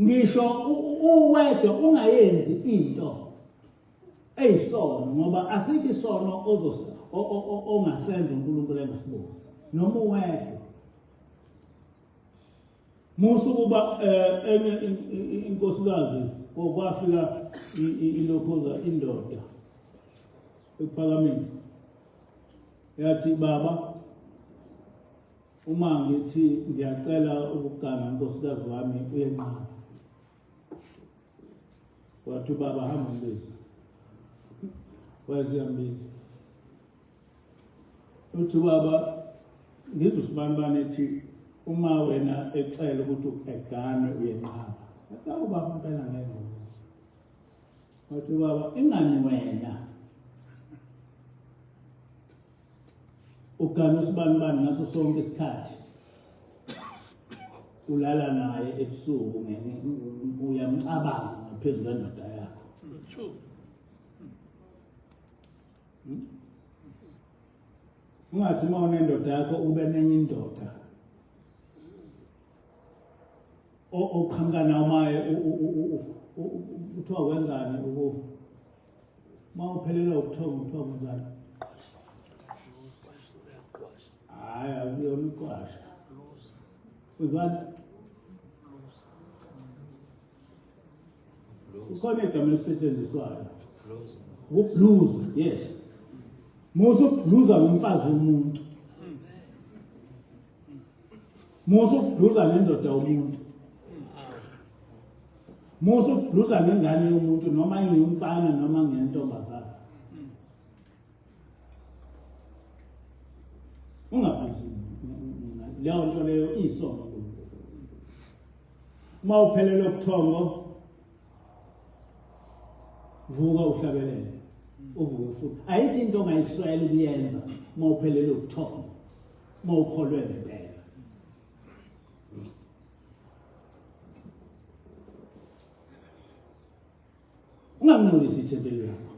ngisho uwedwa ungayenzi into eyisono ngoba asikho isono ongasenza uNkulunkulu engasiboni noma uwedwa Musa ukuba eh, enye inkosikazi kwafika ilokhoza indoda ekuphakameni yathi baba uma ngithi ngiyacela ukugana unkosikazi wami uyenqaba wathi ubaba hamba mbiza wayesiyambiza uthi ubaba ngizwe usibanibani ethi uma wena ecela ukuthi egane uyenqaba wathi awu baba impela ngeke wathi ubaba ingani wena ugana usibanibani ngaso sonke isikhathi ulala naye ebusuku uyamcabanga ngaphezu kwendoda yakho True. Hmm? Ungathi uma unendoda yakho ube nenye indoda oqhamuka nawo maye kuthiwa wenzani uku uma uphelelwa ubuthongo kuthiwa wenzani hhayi akuyona uqwasha Uzwani? Kukhona igama elisetshenziswayo. Ukubluza, yes. Musa ukubluza ngomfazi womuntu. Musa ukubluza ngendoda yomuntu. Musa ukubluza ngengane yomuntu noma ingumfana noma ngentombazana. Ungabluzi leyo nto leyo iyisono kuNkulunkulu. Uma uphelelwe ubuthongo vuka uhlabelele uvuke futhi. Ayikho into ongayiswela ukuyenza uma uphelelwe ubuthongo, uma ukholwe ngempela. Ungamngcolisi ithempeli lakho.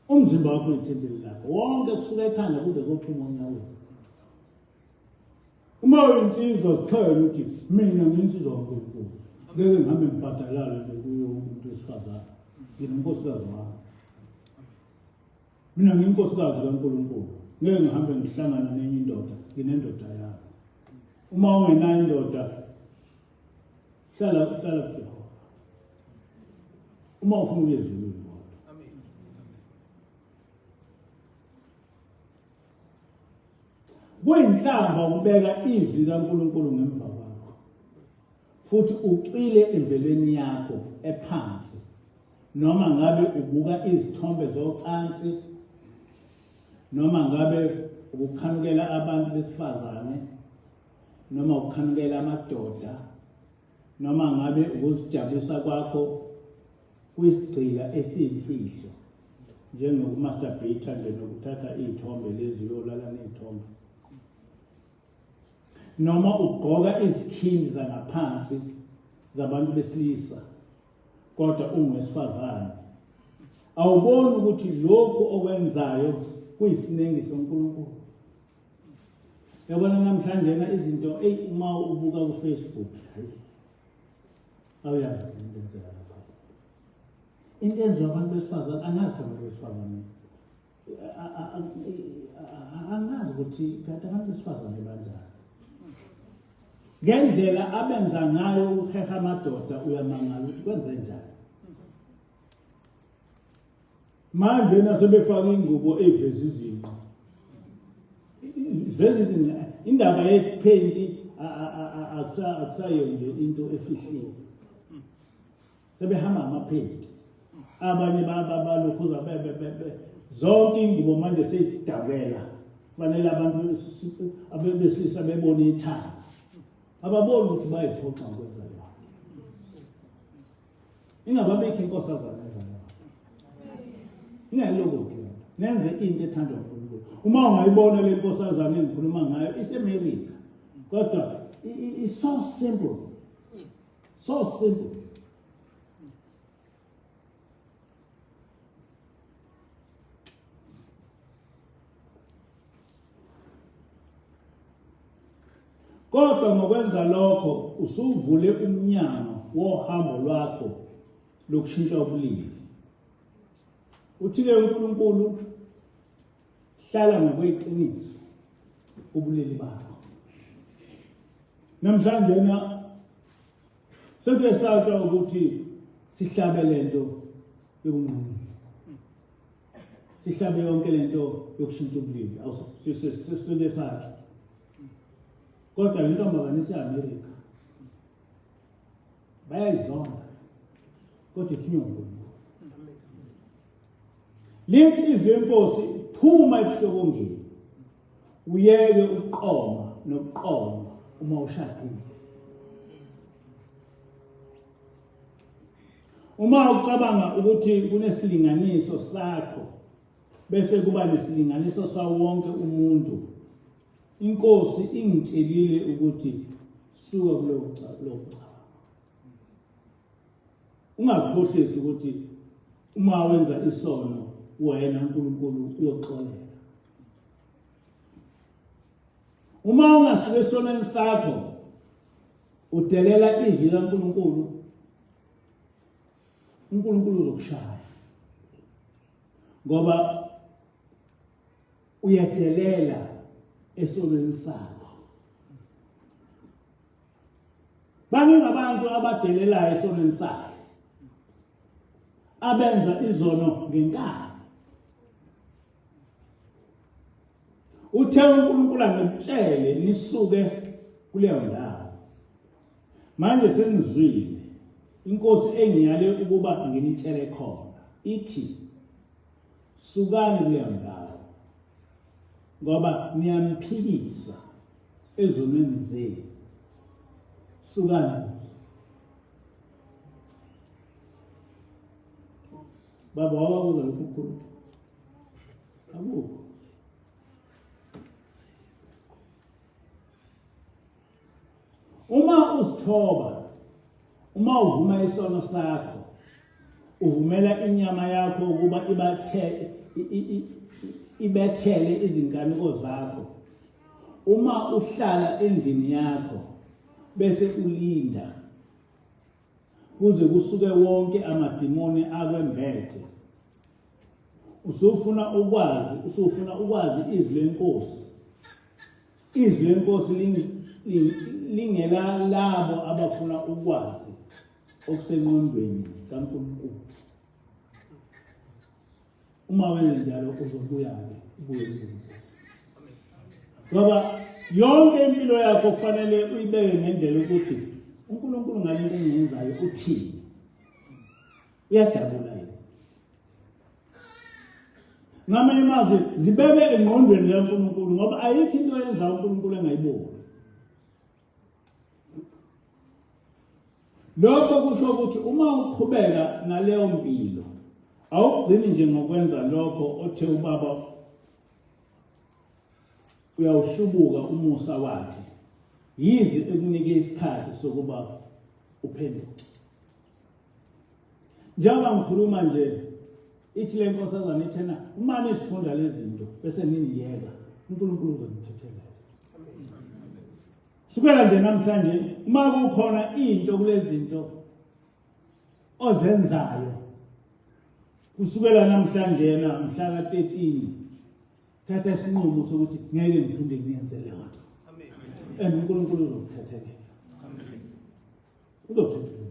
Umzimba wakho uyithempeli lakho wonke kusuka ekhanda kuze kophuma onyaweni. Uma uyinsizwa ziqhele ukuthi mina ngiyinsizwa kaNkulunkulu. Ngeke ngihambe ngibhadalale nje kuyo umuntu wesifazane. Nginonkosikazi wami. Mina ngiyinkosikazi kaNkulunkulu. Ngeke ngihambe ngihlangana nenye indoda, nginendoda yami. Uma ungenayo indoda, hlala hlala kuJehova. Uma ufuna ukuya ezulwini kodwa. Kuyinhlamba ukubeka izwi likaNkulunkulu ngemva kwakho futhi ucwile endleleni yakho ephansi noma ngabe ubuka izithombe zocansi noma ngabe ukukhanukela abantu besifazane noma ukukhanukela amadoda noma ngabe ukuzijabulisa kwakho kuyisigqila esiyimfihlo njengokumasturbate nje nokuthatha iy'thombe lezi uyolala ney'thombe noma ugqoka izikhindi zangaphansi zabantu besilisa kodwa ungowesifazane awuboni ukuthi lokhu okwenzayo kuyisinengiso uNkulunkulu Yabona namhlanje na izinto eyi uma ubuka ku-Facebook hayi awuyazi into enzeka lapha. Into enziwa abantu besifazane angazi abantu besifazane angazi ukuthi kanti abantu besifazane banjani. Ngendlela abenza ngayo ukuheha amadoda uyamangala ukuthi kwenze njani. Manje nasebefaka ingubo eveza izinqa. Iveza izinqa. Indaba yephenti akusayo nje into efihliwe. Sebehamba amaphenti. Abanye balokhuza bebe zonke ingubo manje seyidabela. Kufanele abantu abebesilisa bebone ithanga. Ababoni ukuthi bayiphoxa ngokwenza lokho. Ingababikho inkosazana enjalo. Ingayilokho nenze into ethandwa uNkulunkulu. Uma ungayibona le nkosazana engikhuluma ngayo iseMerica. Kodwa it's so simple. So simple. Kodwa ngokwenza lokho usuvule umnyango wohambo lwakho lokushintsha ubulili. Uthi-ke uNkulunkulu hlala ngokweqiniso ubulili bakho. Namhlanje na sekuyesatshwa ukuthi sihlabe lento yobunqunu. Sihlabe yonke lento yokushintsha ubulili. Awusekuyesatshwa. Kodwa le ntombazane ise-Amerika bayayizonda kodwa ithunywa uNkulunkulu. Lithi izwi lenkosi phuma ebuhlokongeni uyeke ukuqoma nokuqoma uma ushadile. Uma ucabanga ukuthi kunesilinganiso sakho bese kuba nesilinganiso sawo wonke umuntu Inkosi ingitshelile ukuthi suka kulowo kucabanga. Ungazikhohlisi ukuthi uma wenza isono wena uNkulunkulu uyoxolela. Uma ungasuka esonweni sakho udelela izwi likaNkulunkulu uNkulunkulu uzokushaya ngoba uyadelela esonweni sakho. Baningi abantu abadelelayo esonweni sakhe, abenza izono ngenkani. Uthe uNkulunkulu angitshele nisuke kuleyo ndawo. Manje senizwile inkosi engiyale ukuba nginitshele khona ithi sukani kuleyo ndawo ngoba niyamphikisa ezonweni zenu. Sukani kuzo. Baba wawabuza lokhu kukhulu. Akukho. Uma uzithoba, uma uvuma isono sakho, uvumela inyama yakho ukuba ibathe ibethele izinkanuko zakho. Uma uhlala endlini yakho bese ulinda kuze kusuke wonke amadimoni akwembethe usufuna ukwazi usufuna ukwazi izwi lenkosi izwi lenkosi lingela labo abafuna ukwazi okusenqondweni kaNkulunkulu uma wenze njalo uzobuya-ke ubuye kuNkulunkulu ngoba yonke impilo yakho kufanele uyibeke ngendlela ukuthi uNkulunkulu ngale nto engiyenzayo uthini uyajabula yini ngamanye amazwi zibeke engqondweni kaNkulunkulu ngoba ayikho into eyenza uNkulunkulu engayiboni Lokho kusho ukuthi uma uqhubeka naleyo mpilo awugcini nje ngokwenza lokho othe ubaba uyawuhlubuka umusa wakhe yize ekunike isikhathi sokuba uphenduke njengoba ngikhuluma nje ithi le nkosazana ithena uma nizifunda lezi zinto bese niniyeka uNkulunkulu uzonithethelela Sukela nje namhlanje uma kukhona into kulezinto ozenzayo kusukela namhlanje na mhla ka-13 thatha isinqumo sokuthi ngeke ngiphinde ngiyenze leyo nto and uNkulunkulu uzokuthethelela uzokuthethelela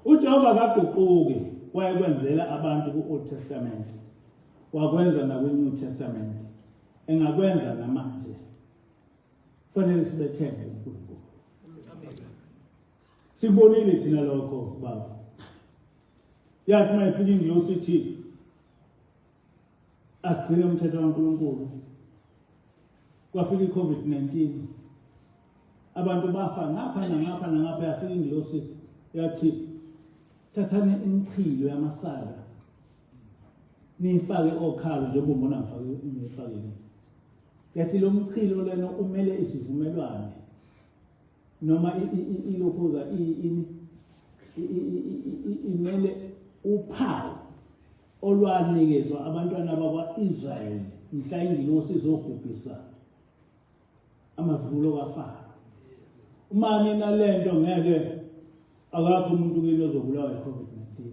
uJehova akaguquki wayekwenzela abantu ku-Old Testament wakwenza nakwi-New Testament engakwenza namanje kufanele sibethembe uNkulunkulu sikubonile thina lokho baba yathi uma ifika ingilosi ithi asigcine umthetho kaNkulunkulu kwafika i-COVID-19 abantu bafa ngapha nangapha nangapha yafika ingilosi yathi thathani imichilo yamasaka niyifake okhalo njengoba ubona ngifake ngiyifakile yathi lo mchilo lena umele isivumelwane noma ilokhuza imele uphawu olwanikezwa abantwana bakwa-Israyeli mhla ingilosi izobhubhisa amazibulo kaFaro. Uma ninalento ngeke akakho umuntu kini ozobulawa i-COVID-19.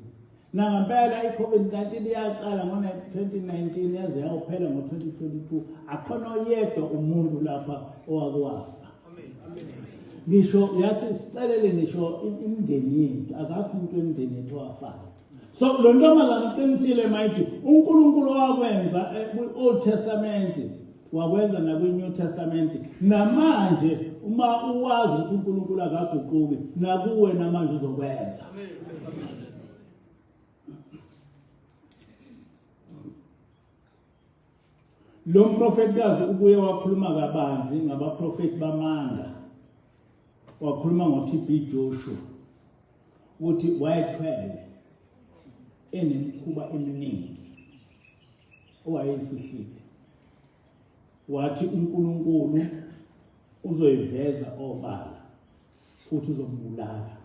Nangampela i-COVID-19 yaqala ngo-2019 yaze yayophela ngo-2022 akhona oyedwa umuntu lapha owake wafa. Ngisho yathi sicelele ngisho imindeni yethu akakho umuntu wemindeni yethu owafayo. So lo ntombazane uqinisile mayithi uNkulunkulu wakwenza eh, kwi-Old Testament wakwenza nakwi-New Testament namanje uma uwazi ukuthi uNkulunkulu akaguquki nakuwe namanje uzokwenza. Lo mprofetikazi ubuye wakhuluma kabanzi ngabaprofethi bamanga. Wakhuluma ngo-TB Joshua ukuthi wayethwele enemikhuba eminingi owayeyifihlile. Wathi uNkulunkulu uzoyiveza obala futhi uzombulala.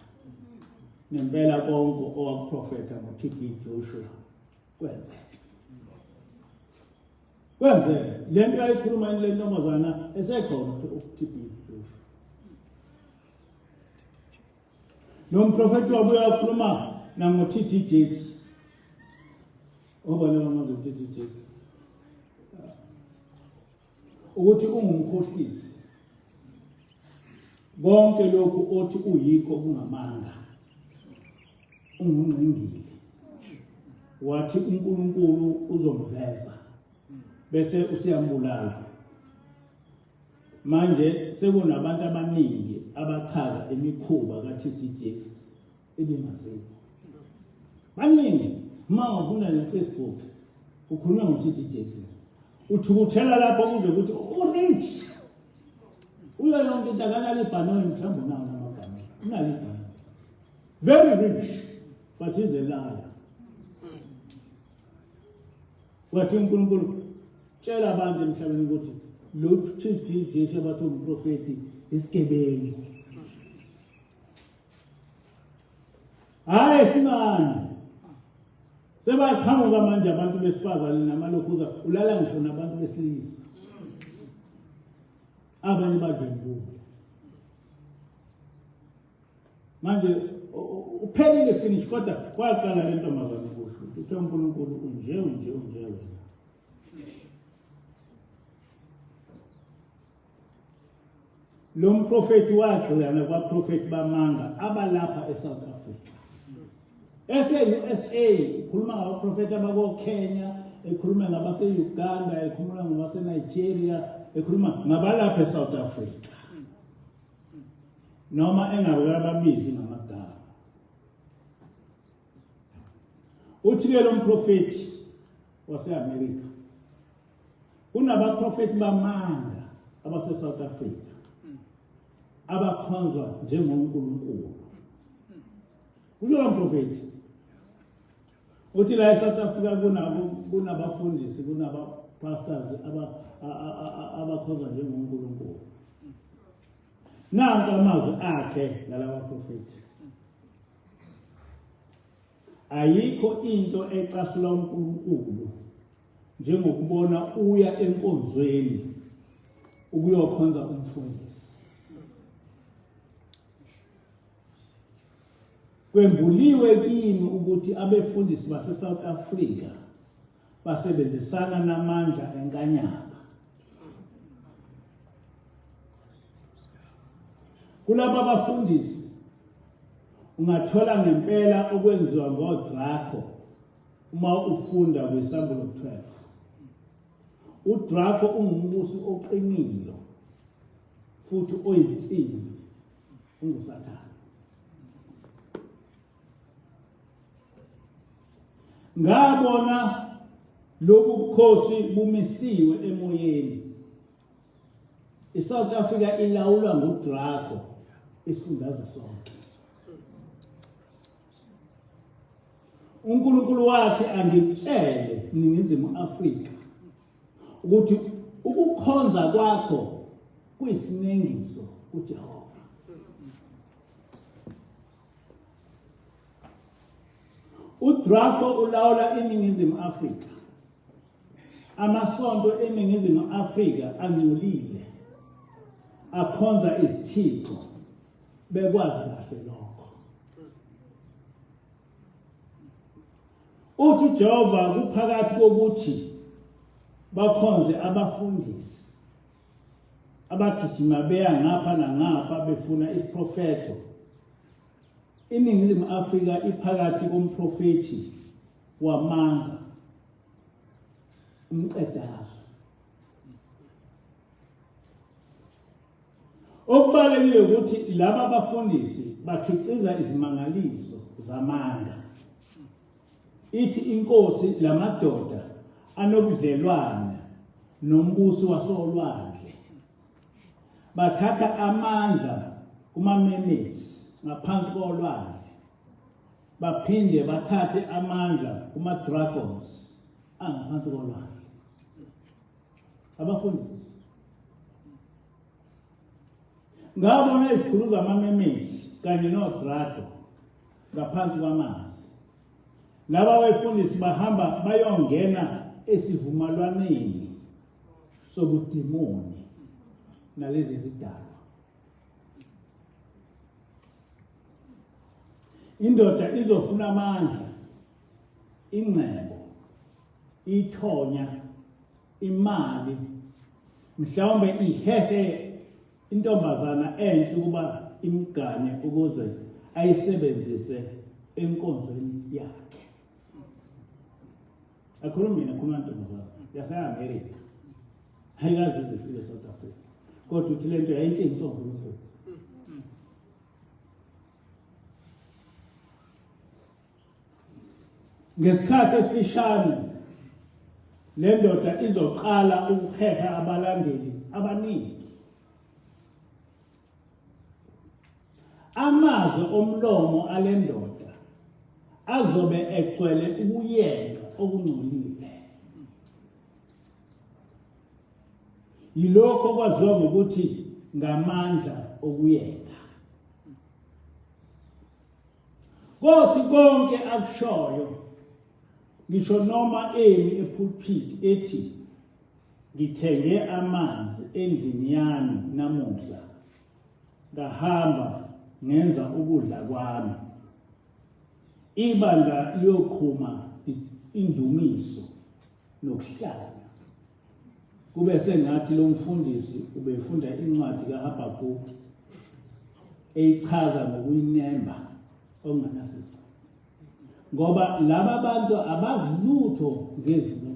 Nempela konke owakuprofetha ngo-TB Joshua kwenzeka kwenzeka le nto ayikhuluma le ntombazana esekhona uTB Joshua lo mprofethi wabuye wakhuluma nango-TD Jakes obani abamazi u-TD Jakes ukuthi ungumkhohlisi Konke lokhu othi uyikho kungamanga. Ungungqingili. Wathi uNkulunkulu uzomveza bese usiyambulala. Manje sekunabantu abaningi abachaza imikhuba ka-TD Jakes ebingasekho. Baningi uma ufunda ne-Facebook ukhulunywa ngo-TD Jakes. Uthukuthela lapho kuze ukuthi u-rich. Uyo yonke into akanalo ibhanoyi mhlawumbe unawo namabhanoyi. Unalo ibhanoyi. Very rich but he's a liar. Wathi uNkulunkulu tshela abantu emhlabeni ukuthi lo TD Jesu abathi umprofeti isigebengu. Hayi sincane. Sebaqhamuka manje abantu besifazane namalokhuza ulala ngisho nabantu besilisa. Abanye badlwengula. Manje uphelile finish kodwa kwaqala le ntombazane kusho uthe uNkulunkulu unje unje unje wena. Lo mprofethi wagxila nakwaprofethi bamanga abalapha eSouth Africa. Ese-USA ukhuluma ngabaprofethi abako-Kenya, ekhuluma ngabase-Uganda, ekhuluma ngabase-Nigeria, ekhuluma ngabalapha eSouth Africa. Noma engakababizi ngamagama. Uthi-ke lo mprofethi wase-Amerika Kunabaprofethi bamanga abase-South Africa abakhonzwa njengoNkulunkulu. Kusho lo mprofethi. Uthi la eSouth Africa kunabo kunabafundisi kunaba-pastors abakhonzwa njengoNkulunkulu. Nanka amazwi akhe ngalaba profethi. Ayikho into ecasula uNkulunkulu njengokubona uya enkonzweni ukuyokhonza umfundisi. Kwembuliwe kimi ukuthi abefundisi base-South Africa basebenzisana namandla enkanyamba. Kulaba bafundisi ungathola ngempela okwenziwa ngoDraco uma ufunda kwiSambulo 12. UDraco ungumbusi oqinile futhi oyinsimbi unguSathane. Ngabona lobu bukhosi bumisiwe emoyeni. ISouth Africa ilawulwa nguDraco isifundazwe sonke. uNkulunkulu wathi angikutshele Ningizimu Afrika ukuthi ukukhonza kwakho kuyisinengiso kuJehova. UDraco ulawula iNingizimu Afrika. Amasonto eNingizimu Afrika angcolile, akhonza izithixo bekwazi kahle lokho. Uthi uJehova kuphakathi kokuthi bakhonze abafundisi abagijima beya ngapha nangapha befuna isiprofetho. INingizimu Afrika iphakathi komprofethi wamanga umqedazwe. Okubalulekile ukuthi laba bafundisi bakhiqiza izimangaliso zamanga. Ithi inkosi lamadoda anobudlelwane nombusi wasolwandle bathatha amandla kumamemesi ngaphansi kolwandle baphinde bathathe amandla kuma-dragons angaphansi kolwandle abafundisi ngabona izikhulu zamamemezi kanye nodrago ngaphansi kwamanzi laba befundisi bahamba bayongena esivumelwaneni sobudimoni nalezi zidalwa indoda izofuna amandla ingcebo ithonya imali mhlawumbe ihehe intombazana enhle ukuba imgane ukuze ayisebenzise enkonzweni yakhe. Akhuluma mina khuluma ntombazana yase-America. Ayikaze ize ifike eSouth Africa. Kodwa uthi lento yayitshengiswa uNkulunkulu. Ngesikhathi esifishane le ndoda izoqala ukuheha abalandeli abaningi. Amazwi omlomo ale ndoda azobe egcwele ukuyenga okungcolile. Yilokho okwaziwa ngokuthi ngamandla okuyenga. Kothi konke akushoyo ngisho noma emi epulpit ethi ngithenge amanzi endlini yami namuhla ngahamba ngenza ukudla kwami ibandla liyoqhuma indumiso nokuhlala kube sengathi lo mfundisi ubefunda incwadi kaHabhakuki eyichaza ngokuyinemba okungenasici ngoba laba bantu abazi lutho ngezwi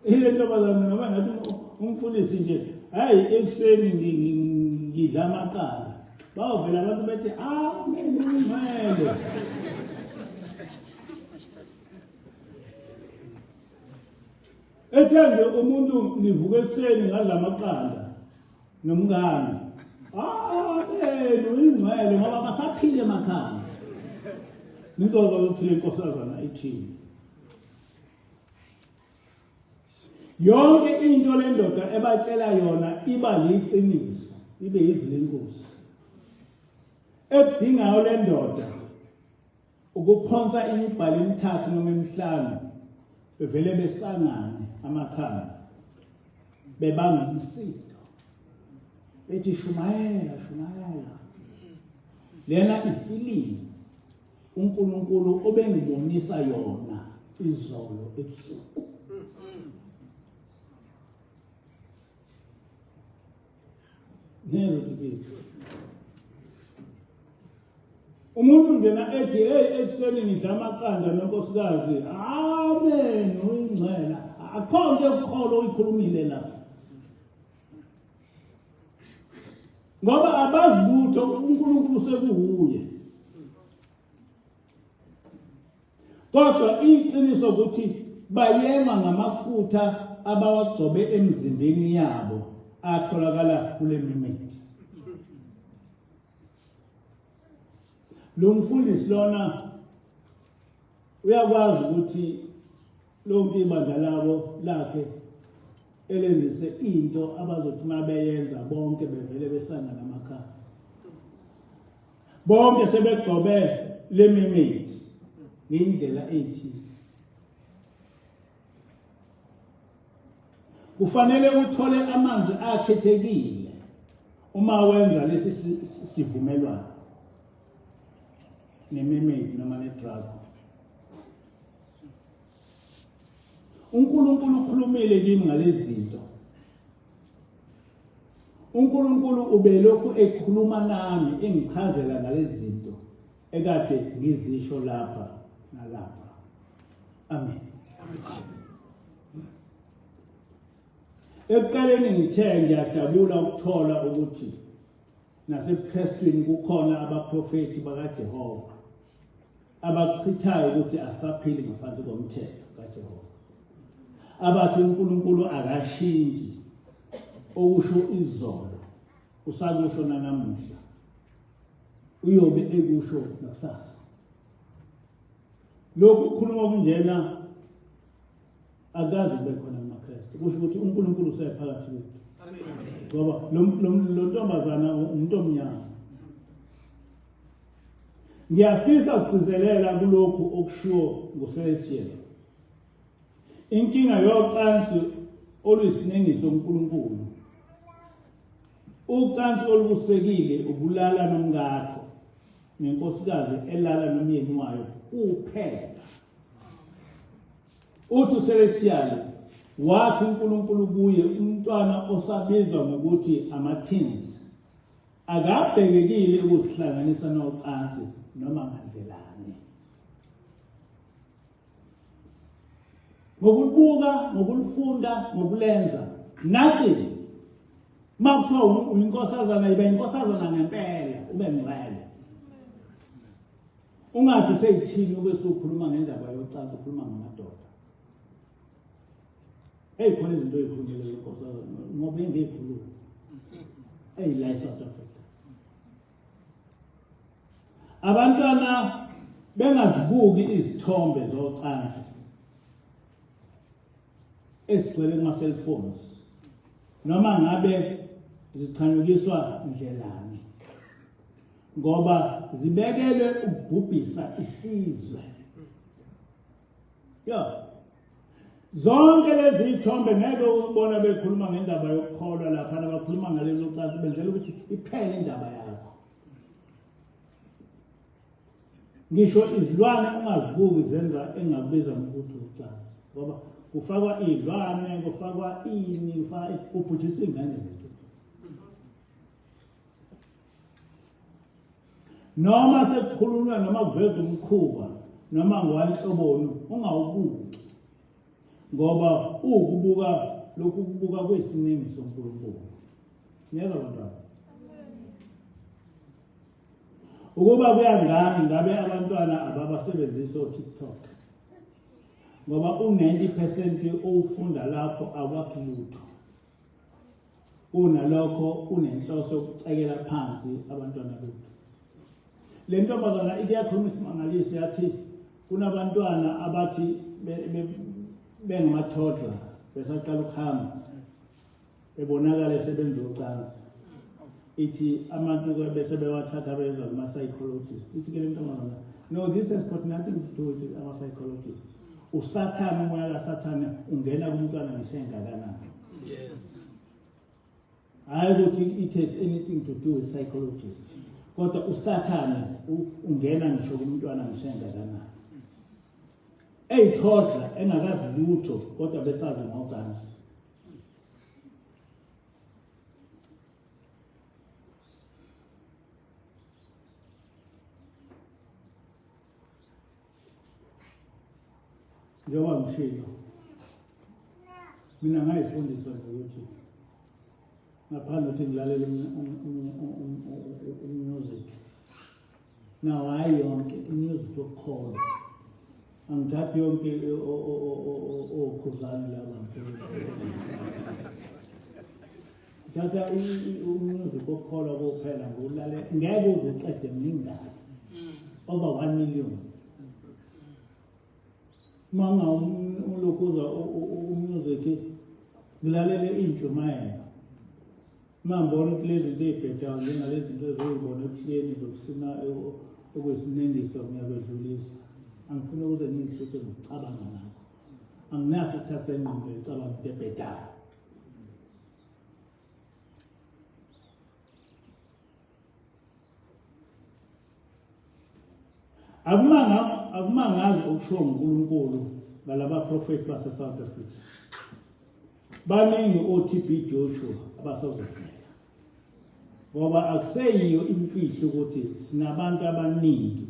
ile ntombazane noma ngathi umfundisi nje hayi ekuseni ngidla amaqanda bawuvela abantu bethi amen ungcwele ethe nje umuntu ngivuka ekuseni ngadla amaqanda nomngane amen uyingcwele ngoba basaphile emakhaya nizozwa ukuthi le nkosazana ithini Yonke into le ndoda ebatshela yona iba liqiniso, ibe yizwi lenkosi. Ekudingayo le ndoda ukuphonsa imibhalo emithathu noma emihlanu bevele besangane amakhanda bebanga umsindo bethi shumayela shumayela lena ifilimu uNkulunkulu obengibonisa yona izolo ebusuku. Ngeke ukuthi umuntu njena ethi hey ekuseni ngidla amaqanda nenkosikazi amen uyingcwela akho nto yokukholo oyikhulumile lapha ngoba abazi lutho uNkulunkulu sekuwuye kodwa iqiniso ukuthi bayema ngamafutha abawagcobe emzimbeni yabo atholakala kule mimithi lo mfundisi lona uyakwazi ukuthi lonke ibandla labo lakhe elenzise into abazothi uma beyenza bonke bevele besanga namakhaya bonke sebegcobe lemimithi ngendlela ethize kufanele uthole amanzi akhethekile uma wenza lesi sivumelwano nememedi noma nedrago uNkulunkulu ukhulumile kimi ngalezi zinto uNkulunkulu ubelokhu ekhuluma nami engichazela ngalezi zinto ekade ngizisho lapha nalapha amen ekuqaleni ngithe ngiyajabula ukuthola ukuthi nasebuKrestwini kukhona abaprofethi bakaJehova abakuchithayo ukuthi asaphili ngaphansi komthetho kaJehova abathi uNkulunkulu akashintshi okusho izolo usakusho nanamuhla uyobe ekusho nakusasa lokhu kukhuluma kunjena akaze kube khona kumaKristu kusho ukuthi uNkulunkulu usephakathi kwethu ngoba lo ntombazana umuntu omnyama ngiyafisa ukugcizelela kulokhu okushiwo nguCelestial inkinga yocansi oluyisinengiso kuNkulunkulu ucansi olubusekile ubulala nomkakho nenkosikazi elala nomyeni wayo kuphela uthi uCelestial Wathi uNkulunkulu kuye umntwana osabizwa ngokuthi ama-teens akabhekekile ukuzihlanganisa nocansi noma ngandlelani. Ngokulibuka, ngokulifunda, ngokulenza nothing. Uma kuthiwa uyinkosazana yiba inkosazana ngempela, ube ngcwele. Ungathi useyithini ube usukhuluma ngendaba yocansi ukhuluma ngamadoda. Eyi khona izinto ey'khulunyelele inkosazana ngoba engekhuluma. Eyi la e-South Africa. Abantwana bengazibuki izithombe zocansi ezigcwele kuma-cellphones noma ngabe ziqhanyukiswa ndlelani ngoba zibekelwe ukubhubhisa isizwe. Ya. Zonke lezi zithombe ngeke ubona bekhuluma ngendaba yokukholwa lapha nabakhuluma ngalelo cansi benzela ukuthi iphele indaba yakho. Ngisho izilwane ungazibuki zenza engakubiza ngokuthi ucansi ngoba kufakwa izilwane kufakwa ini kufakwa kubhujiswa iy'ngane zethu. Noma sekukhulunywa noma kuvezwa umkhuba noma ngowanhloboni ungawubuki ngoba uwukubuka lokhu kubuka kwesiningi soNkulunkulu. Niyezwa bantwana? Ukuba kuya ngami ngabe abantwana ababasebenzisi o-TikTok ngoba u-90 percent owufunda lapho akwakhi lutho. Kunalokho unenhloso yokucekela phansi abantwana bethu. Le ntombazana ike yakhuluma isimangaliso yathi kunabantwana abathi bengamathodla besaqala ukuhamba bebonakala esebenza ucansi ithi abantu-ke bese bewathatha beza kuma-psychologist ithi ke le ntombazana no this has got nothing to do with ama-psychologist usathane umoya kasathane ungena kumntwana ngisho engakanani Yes. Hayi ukuthi it has anything to do with psychologist. Kodwa usathane ungena ngisho kumntwana ngisho engakanani. Eyithodla engakazi lutho kodwa besazi ngocansi. Njengoba ngishilo mina ngayifundisa nje ukuthi ngaphandle ukuthi ngilalele umusic nawo hhayi yonke umusic wokukholwa angithathi yonke okhuzane laba ngithatha umusic wokukholwa kuphela ngiwulalela ngeke uze uqede mningane over 1 million uma ungawulokhu uzwa umusic ngilalele iy'ntshumayelo uma ngibona ukuthi lezi zinto ey'bhedayo njengalezi zinto ezoyibona ebuhleni zokusina okuyisinengiso ngiyakwedlulisa angifuni ukuze ngiyihluphe ngokucabanga ngakho anginaso isikhathi sengqondo ecabanga into ebhedayo Akumanga akumangazi okushiwo nguNkulunkulu ngalaba profeti base South Africa. Baningi oTB Joshua abasazovela. Ngoba akuseyiyo imfihlo ukuthi sinabantu abaningi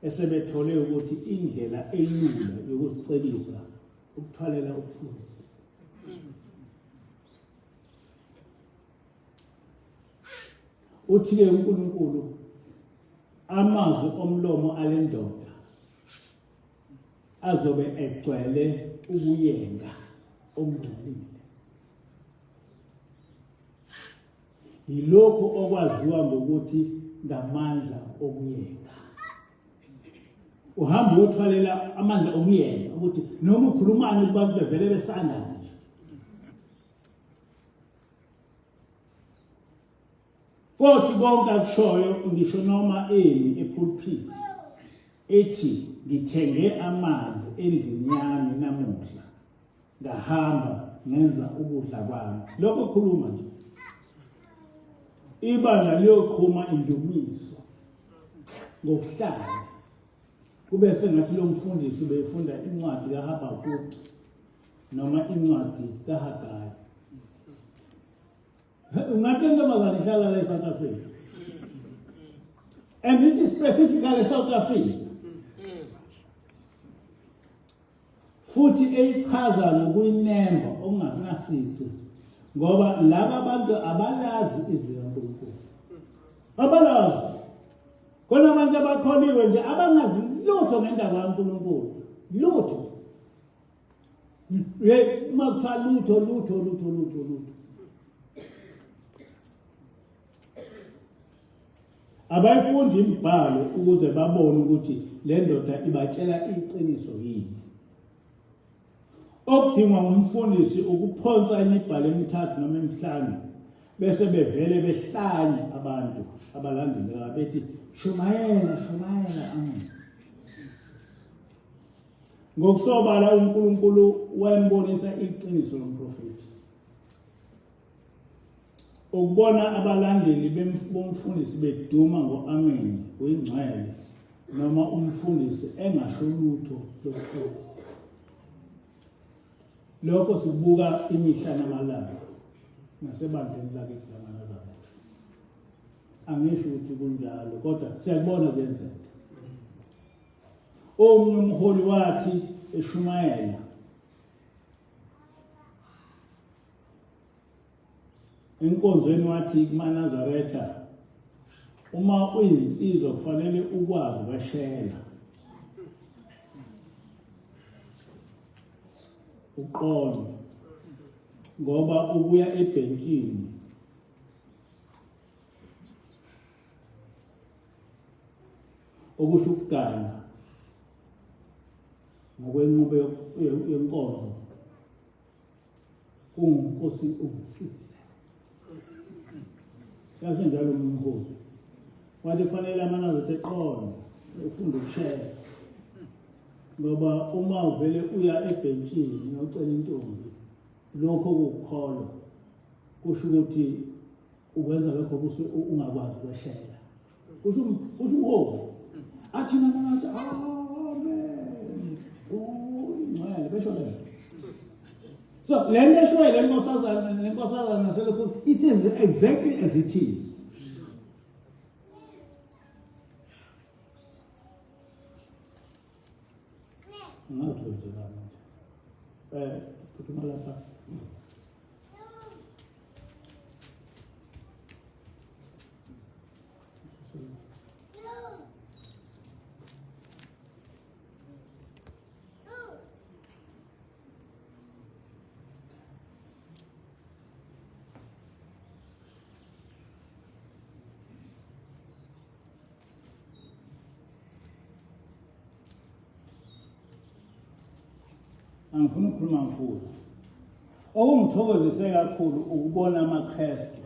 esebethole ukuthi indlela elula yokuzicebisa ukuthwalela ubufundisi. Uthi-ke uNkulunkulu amazwi omlomo alendoda azobe egcwele ukuyenga okungcolile. Yilokhu okwaziwa ngokuthi ngamandla okuyenga. Uhamba uyothwalela amandla okuyenga ukuthi noma ukhulumani kubantu bevele besangana nje. Kothi konke akushoyo ngisho noma emi epulpit ethi ngithenge amanzi endlini yami namuhla ngahamba ngenza ukudla kwami lokho khuluma nje ibandla liyoqhuma indumiso ngokuhlala kube sengathi lo mfundisi ubefunda incwadi kaHabakuki. noma incwadi kaHagayi. Ungathi intombazane ihlala la eSouth Africa. And it is specifically South Africa. Futhi eyichaza ngokuyinemba okungasenasici ngoba laba bantu abalazi izwi likaNkulunkulu. Abalazi. Khona abantu abakholiwe nje abangazi lutho ngendaba kaNkulunkulu. Lutho. Uma kuthiwa lutho lutho lutho lutho lutho. Abayifundi imibhalo ukuze babone ukuthi le ndoda ibatshela iqiniso yini. Okudingwa ngumfundisi ukuphonsa imibhalo emithathu noma emihlanu bese bevele behlanye abantu abalandelayo bethi shumayela shumayela amen. Ngokusobala uNkulunkulu wembonisa iqiniso lomprofethi. Ukubona abalandeli bomfundisi beduma ngo-amen uyingcwele noma umfundisi engasho lutho lokukhulu. Lokho sikubuka imihla namalanga nasebandleni lakithi lamaNazaretha. Angisho ukuthi kunjalo kodwa siyakubona kuyenzeka. Omunye umholi wathi eshumayela enkonzweni wathi kumaNazaretha uma uyinsizwa kufanele ukwazi ukweshela uqonde ngoba ubuya ebhenkini okusho ukugana ngokwenqubo yenkonzo kunguNkosi ungisize. Yasho njalo umholi. Wathi kufanele amanazaretha eqonde ufunde ukushela. Ngoba uma uvele uya ebhentshini uyocela intombi lokho kukukholwa kusho ukuthi ukwenza lokho kusho ungakwazi ukweshela. Kusho kusho umholi. Athi namanazaretha amen. Uyingcwele besho lento. So le nto eshoyo le nkosazana le nkosazana selokhu it is exactly as it is. Ngathi wenzekani manje? Phuthuma lapha. Angifuni ukukhuluma kakhulu. Okungithokozise kakhulu ukubona amaKristu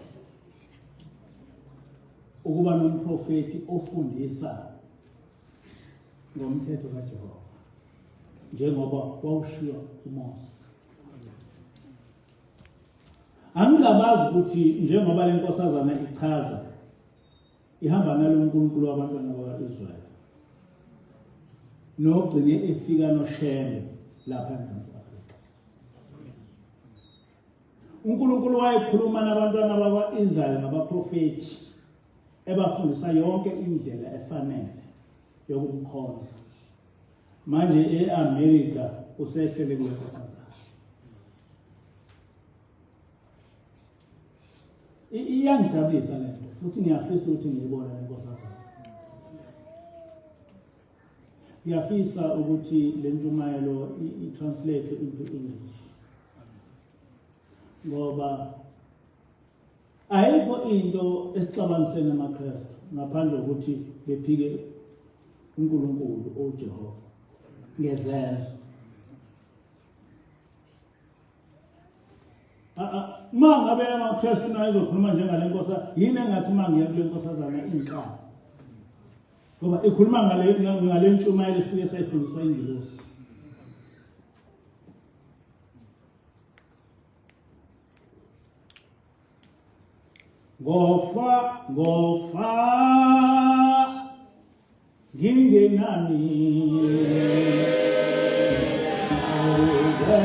ukuba nomprofeti ofundisa ngomthetho kaJehova njengoba wawushiwo uMose. Angingabazi ukuthi njengoba le nkosazana ichaza ihamba nalo uNkulunkulu wabantwana bakwa-Israyeli nogcine efika noShembe lapha eMzansi Afrika. uNkulunkulu wayekhuluma nabantwana bakwa-Israyeli ngabaprofethi ebafundisa yonke indlela efanele yokumkhonza. Manje e-Amerika usehlele kule nkosazana. Iyangijabulisa le nto futhi ngiyafisa ukuthi ngiyibone le nkosazana. Ngiyafisa ukuthi le ntshumayelo i-translate into English ngoba ayikho into esixabanise namaKristu ngaphandle kokuthi bephike uNkulunkulu oJehova ngezenzo. Uma ngabe amaKristu naye ezokhuluma njengale nkosazana, yini engathi uma ngiya kule nkosazana ingixaka? Ngoba ikhuluma ngale ngale ntshumayelo esifike sayifundiswa ingilosi. Ngofa ngofa ngingenani. Awuke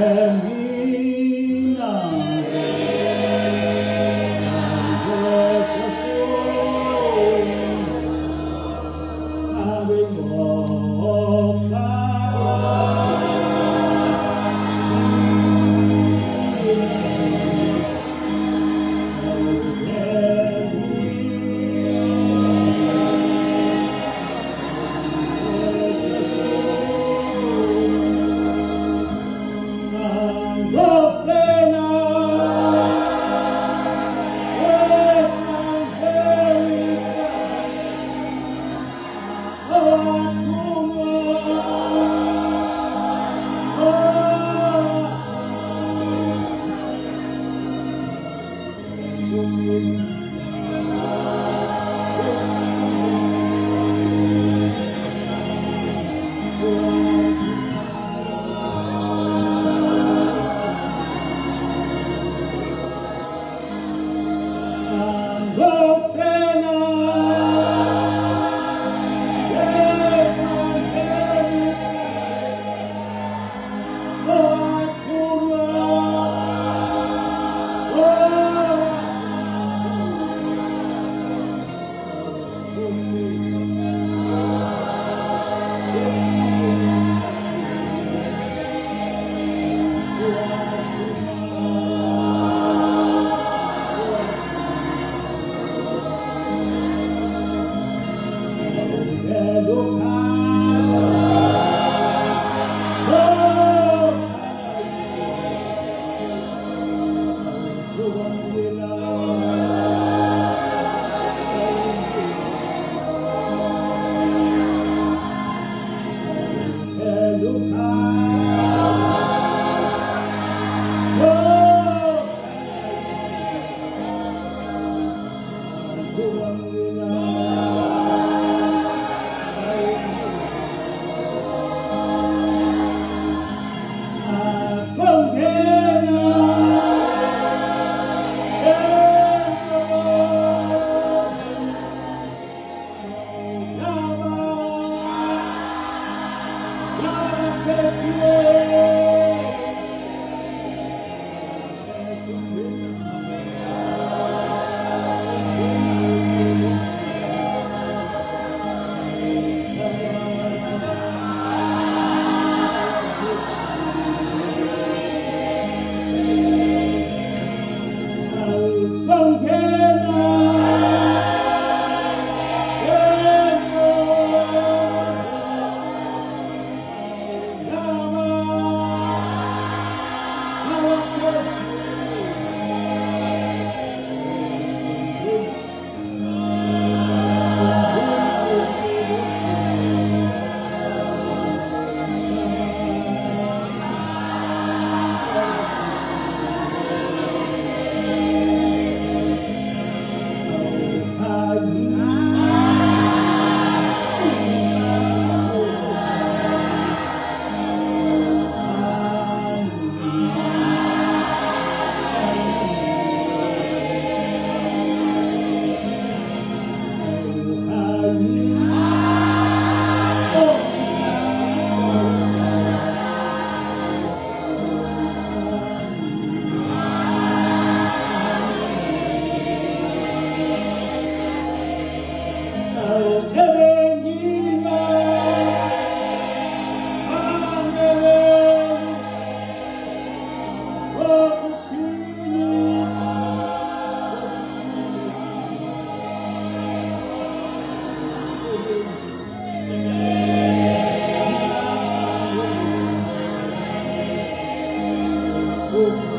Oh.